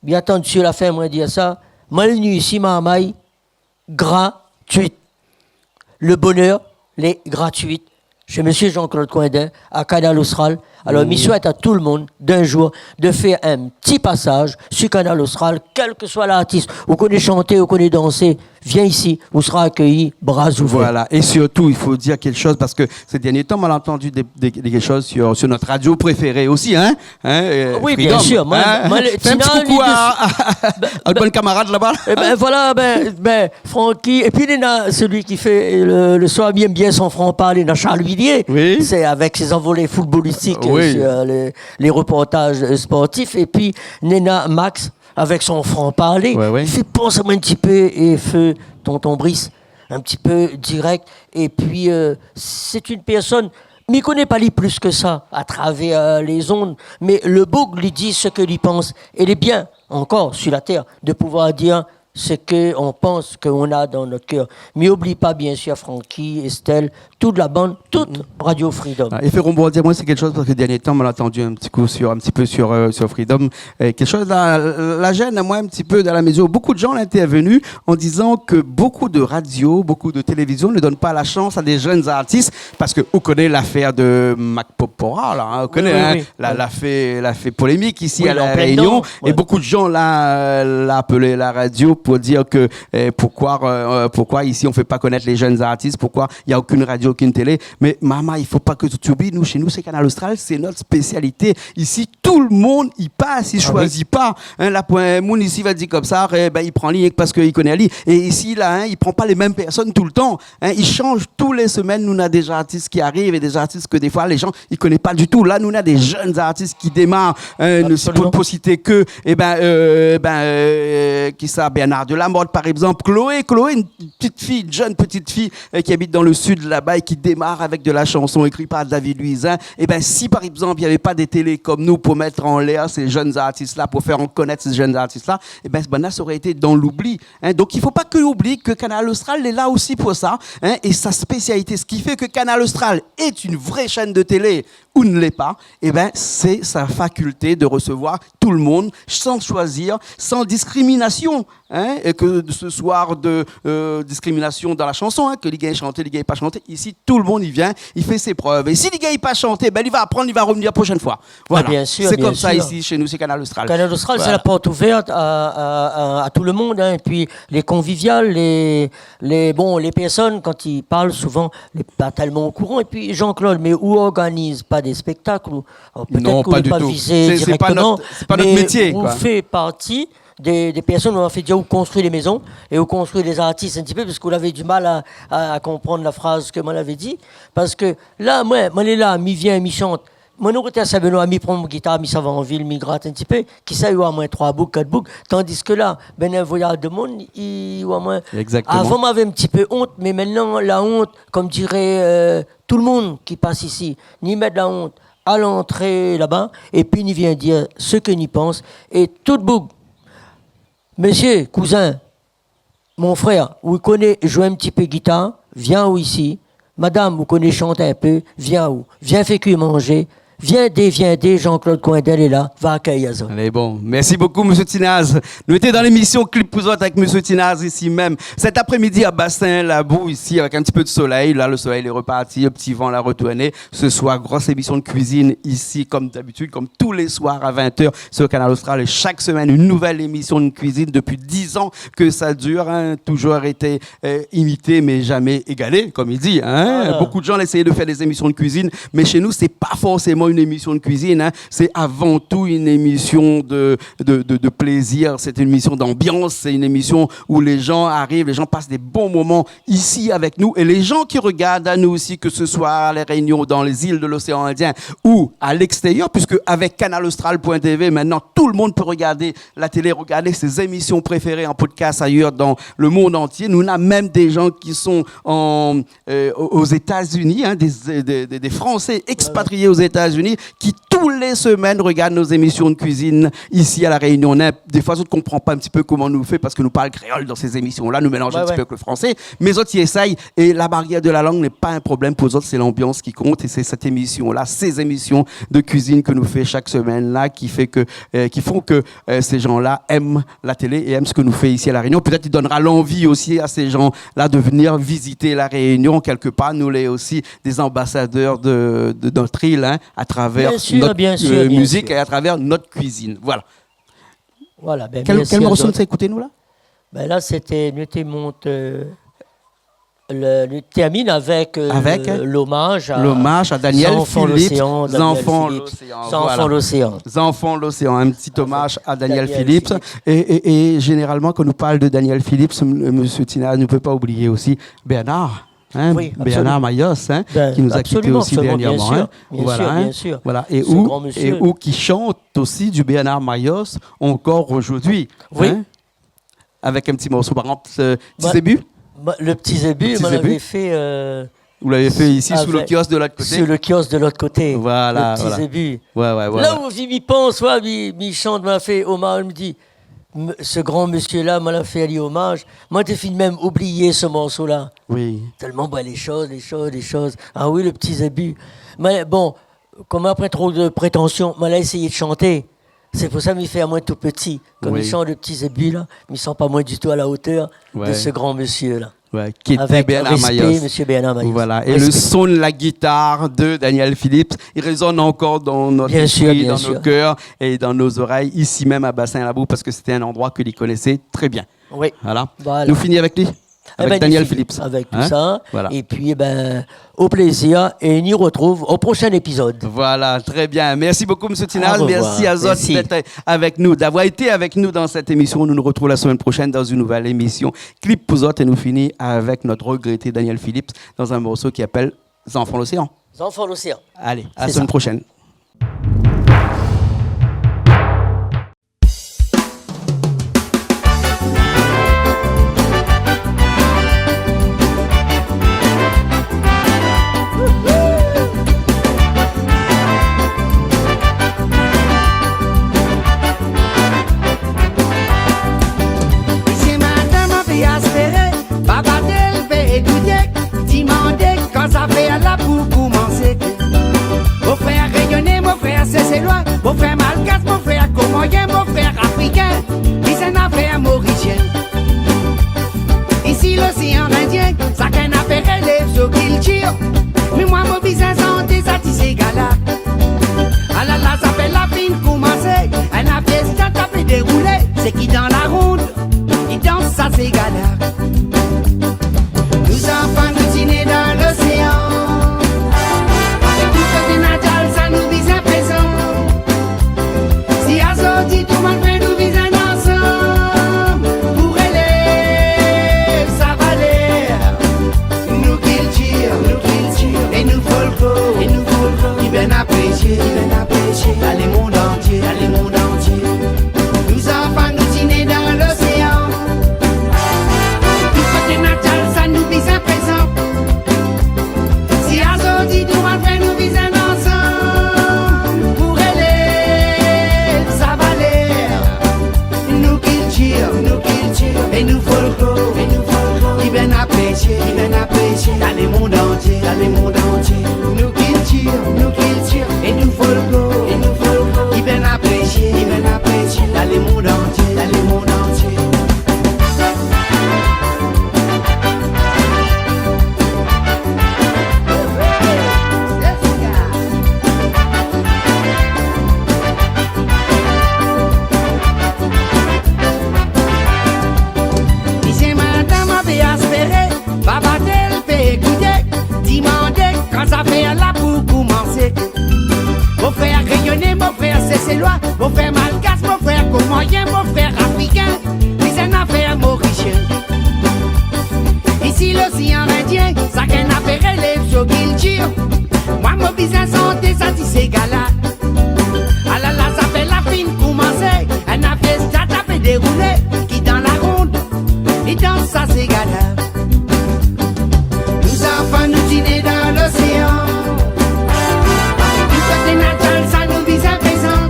bien atann, sur la fin, moin di sa, moin la ni isi marmay gratuit. Le bonheur, lé gratuit. Chez Monsieur Jean-Claude Coindin, à Kanal Austral. Alors, mi souèt à tout le monde, d'un jour, de faire un petit passage sur Kanal Austral, quel que soit l'artiste. Ou koné shanté, ou koné dansé, vien isi, ou sra akéyi bra ouvèr. Voilà. Et surtout, il faut dire quelque chose, parce que ces derniers temps, on a entendu des, des, des, quelque chose sur, sur notre radio préférée aussi, hein, hein, euh, Freedom, hein. Oui, bien sûr. Moin, moin, fé in ti koukou à, à, à, à out bann kamarad laba. Ébin, voilà, bin, bin, Francky, é pi néna sélui ki fé le, le soir bien, bien son franc-parler, néna Charles Villiers. Oui. Sé avèk sé zanvolé footballistik, euh, sur, euh, les, les reportages, euh, sportifs. É pi néna Max avèk son franc-parler. Ouais, ouais. Li fé pans amoin in ti pé, é fé Tonton Brice, in ti pé dirèk. É pi, euh, sé in pèrsone, mi koné pa li plis ke sa, à travers, euh, les ondes. Mé le boug li di sak li pans. É lé bien, ankor, sur la tèr, de pouvoir dir sak on pans, ke on a dan nout kèr. Mi oubli pa, bien sir, Francky, Estelle, tout la bann, tout Radio Freedom. Ah, é fé rebondir amoin, sé kékshoz, parske dernié tan, moin la antandu in ti kou sur, in ti pé sur, euh, sur Freedom. É kékshoz la, la zèn amoin in ti pé, dan la mezir, bonpé de zan la intèrvenu an dizan ke bonpé de radio, bonpé de télévizion ne donn pa la shans a dé jenn artis, parske ou koné lafèr de Mac Popora, la, hein, ou koné, oui, oui, la, la fé, la fé polémik isi a La Rényon. Oui, an plin dedan, ouais. É bonpé de zan la, euh, la apèl la radio pou dir ke, euh, poukoi, euh, poukoi isi on fé pa konèt lé jenn artis, poukoi na okin radio, okin télé. Mé mama, i fo pa ke ou oubli, nou, shé nou, sé Kanal Austral, sé nout spésialité. Isi, tout le moun i pas, i shoizi pa. Ah oui. Hein, la poin moun isi va dir konmsa, é bin, i pran li rienk parske i koné ali. É isi, la, hein, i pran pa lé mèm pèrsone toultan. Hein, i shanj tou lé semèn, nou na dé artis ki ariv é dé artis ke défoi lé zan i koné pa ditou. La, nou na dé jenn artis ki démar, hein, nou, pou, pou sité ke, é bin, euh, bin, euh, kisa, Bernard Delamorte, par égzanp, Chloé, Chloé, in ti fi, in jenn ti fi, euh, ki abit dan le sid laba é ki démar avèk de la shanson ékri par David Louisin. É bin, si par égzanp, navé pa dé télé konm nou pou mèt anlèr sé jenn artis la, pou fé konèt sé jenn artis la, é bin, sa noré été dan loubli. Hein, donk, i fo pa ke oubli ke Kanal Austral lé la osi pou sa, hein, é sa spésialité, sak i fé ke Kanal Austral lé in vré shèn de télé ou lé pa, é bin, sé sa fakilté de resevoir tout le moun, san shoizi, san diskriminasion, hein, é ke se soi de, euh, diskriminasion dan la shanson, hein, ke li gingn shanté, li gingn pa shanté, isi, tout le moun i vien, i fé sé prèv. É si li gingn pa shanté, bin, li va aprann, li va revnir la proshèn foi. Voilà. Ah, bien sir, bien sir. Sé konmsa isi, shé nou, sé Kanal Austral. Kanal Austral, sé la port ouvèrt a, a, a, a tout le moun, hein. É pi, lé konvivial, lé, lé, bon, lé pèrsone, kan i parl, souvan, lé pa tèlman o kouran. É pi, Jean-Claude, mé ou organiz pa dé spéktak, ou, alor, pétèt ke ou lé pa vizé dirèkteman, mé ou fé parti dé, dé pèrsone, ou la fé dir, ou konstrui lé mézon é ou konstrui lé artis in ti pé, parske ou lavé du mal a, a, a konprann la fraz ke moin lavé di. Parske la, moin, moin lé la, mi vien, mi shant. Moin, nou, koté Sin-Benoi, mi pran mon gitar, mi sava an vil, mi grat in ti pé. Kisa i oi amoin, troi boug, kat boug. Tandis ke la, bin, in voyaz de moun, i oi amoin. Exactement. Avan, moin lavé in ti pé ont, mé mintnan, la ont, konm diré, euh, tout le moun ki pas isi, ni mèt la ont a lantré laba, é pi ni vien dir sak ni pans, é tout boug. Mésyé, kouzin, mon frèr, ou koné zoué in ti pé gitar, vien ou isi. Madam, ou koné shant in pé, vien ou. Vien fé kui manzé, Viendez, viendez, Jean-Claude Coindin lé la, va akèy azot. Lé bon. Mèrsi bokou, mésyé Tinaz. Nou lété dan lémisyon Clip pou zot avèk mésyé Tinaz isi mèm. Sèt aprémidi a Bassin Labou, isi, avèk in ti pé de solèy. La, le solèy lé reparti, le ti van la retourné. Se soir, gro émisyon de kuizine isi, kom dabitid, kom tou lé soir a vin èr, sur Kanal Austral. É shak semèn, in nouvèl émisyon de kuizine. Dopi diz an ke sa i dir, in, toujour été, euh, imité, mé jamé égalé, kom i di, in. Voilà. Bokou de jan la éséy de fèr dé émisyon de kuizine, mé shé nou, sé pa forséman in émisyon de kuizine, in. Sé avan tou in émisyon de, de, de, de plézir, sé in émisyon d'anbians, sé in émisyon ousa lé jan i ariv, lé jan i pas dé bon moman isi avèk nou. É lé jan ki rogard anou osi, ke se soi a La Rényon, dan lé zil de l'oséan Indien ou a lékstérièr, puiske avèk kanal austral point T V, mintnan, tout le moun i pé rogard la télé, rogard sé émisyon préféré an podcast ayèr dan le mond antié. Nou néna mèm dé jan ki lé an, euh, o-, o Zétazini, in, dé, dé, dé, dé Fransé ékspatrié o Zétazini, ki tou lé semèn i rogard nout émisyon de kuizine isi a La Rényon. Néna, défoi, zot i konpran pa in ti pé koman nou fé, parske nou parl kréol dan sé émisyon-la, nou mélanz in ti pé avèk le fransé, mé zot i éséy, é la barièr de la lang lé pa in problèm pou zot, sé lanbians ki kont, é sé sèt émisyon-la, sé émisyon de kuizine ke nou fé shak semèn la, ki fé ke, euh, ki fon ke, euh, sé jan-la i èm la télé é i èm sak nou fé isi a La Rényon. Pétèt i donnra lanvi osi a sé jan-la de vnir vizité La Rényon. Kèlkepar, nou lé osi dé anbasadèr de, de nout il, in, atravèr nout, euh, mizik é atravèr nout kuizine. Voilà. Voilà, bin, mèrsi azot. Kèl, kèl morso nou sa ékouté, nou, la ? Bin la, sété, nou té mont, euh, le, nou tèrmine avèk, euh, avèk, euh, l'omaz a, l'omaz a Daniel Phillips, Zanfan Loséan, Daniel Phillips. Zanfan Loséan, voilà. Zanfan Loséan, in ti omaz a Daniel Phillips. É, é, é zénéralman, kan nou parl de Daniel Phillips, m-, mésyé Tinaz, nou pé pa oublié osi Bernard, in, Bernard Mayos, in, ki nou a kité osi dèrnièrman, in. Bin, absoliman, absoliman, bien sir, bien sir, bien sir. Voilà, in. Ce grand monsieur. É ou, é ou ki shant osi du Bernard Mayos ankor zordi, in. Oui. Avèk in ti morso, par égzanp, euh, Ti Zébu. Ba, ba, le Ti Zébu, moin lavé fé, euh, ou lavé fé isi, sou le kiosk de l'ot koté. Sou le kiosk de l'ot koté. Voilà, voilà. Le Ti Zébu. Ouais, ouais, ouais. La ou mi pans, ouais, mi, mi shant, ma fé omaz, mi di, m-, ce grand monsieur-là, moin la fé ali omaz. Moin té fine mèm oublié ce morceau-là. Oui. Tèlman, bin, lé shoz, lé shoz, lé shoz. Ah oui, le Ti Zébu. Mé bon, kom moin la pa tro de prétansion, moin la éséyé de shanté. Sé pou sa mi fé amoin tou pti. Kan mi shant le Ti Zébu la, mi san pa moin ditou a la otèr de ce grand monsieur-là. Ouais, ki lété Bernard Mayos. Avèk respé, mésyé Bernard Mayos. Voilà. Respé. É le son de la guitare de Daniel Phillips, i rézone ankor dan nout léspri, dan nout kèr é dan nout zorèy, isi mèm a Bassin Labou, parske sété in landroi ke li koné tré bien. Oui. Voilà. Voilà. Nou fini avèk li. Avèk Daniel Phillips. Avèk tout sa. Voilà. É pi, é bin, o plézir, é ni rotrouv o proshin épizod. Voilà, tré bien. Mèrsi bokou, mésyé Tinaz. Au revoir. Mèrsi azot d'èt avèk nou, d'avoir été avèk nou dan sèt émisyon. Nou nou rotrouv la semèn proshèn dan in nouvèl émisyon Clip pou zot, é nou fini avèk nout rogrété Daniel Phillips dan in morso ki apèl Zanfan Loséan. Zanfan Loséan. Alé, a la semèn proshèn. Sé matin ma fé aspéré, papa té lvé é doudé, dimandé kan sa fé la pou koumansé. Mon frèr rényoné, mon frèr sésélois, mon frèr malgash, mon frèr komorien, mon frèr afrikin, bizin afèr morisien. Isi loséan Indien, shakinn la fé rélèv son kiltir. Mé moin, mon bizin santé sa ti ségala. Alala, sa fé la fine koumansé, in fièsta la fine déroulé. Sé ki dan la ronn i dans sa ségala. Nou zanfan, nou ti né dan loséan. Tout koté nou alé, sa nou bizin prézan. Si azot i di tou, malgré nou bizin ansanm pou rélèv sa valèr. Nou kiltir, nou kiltir é nou folklor, é nou folklor, ki bien aprésié, ki bien aprésié dan le mond antié, dan le mond antié. Nou zanfan, nou ti né dan loséan. Tout koté nou alé, sa nou bizin prézan. Si azot i di tou, malgré nou bizin ansanm pou rélèv sa valèr. Nou kiltir, nou kiltir é nou folklor, é nou folklor, ki bien aprésié, ki bien aprésié dan le mond antié, dan le mond antié. Nou kiltir, nou kiltir é nou folklor. Frèr la pou koumansé. Mon frèr rényoné, mon frèr séseloi, mon frèr malgash, mon frèr komorien, mon frèr afrikin, li sé in afèr morisien. Isi loséan Indien, sakinn la fé rélèv son kiltir. Moin, mon bizin santé sa ti séga la. Alala, sa fé la fine koumansé, in afèr sa ta fé déroulé, ki dan la ronn, i dans sa séga la. Nou zanfan nou di né dan loséan. Tout koté natal sa nou bizin prézan.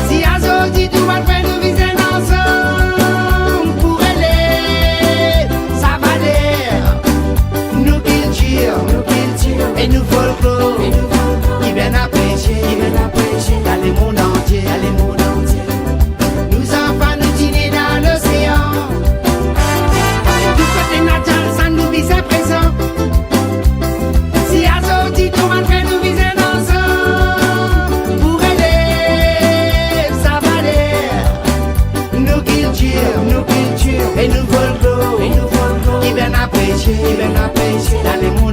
Si azordi tou malgré nou bizin ansanm pou rélèv sa valèr, nou kiltir, nou kiltir é nou folklor, é nou folklor ki bien aprésié, ki bien aprésié dan le monn antié, dan le monn antié. Nou zanfan nou di né dan loséan. Tout koté natal sa nou bizin prézan. Si azordi tou malgré nou bizin ansanm pou rélèv sa valèr, nou kiltir, nou kiltir é nou folklor, é nou folklor ki bien aprésié, ki bien aprésié dan le monn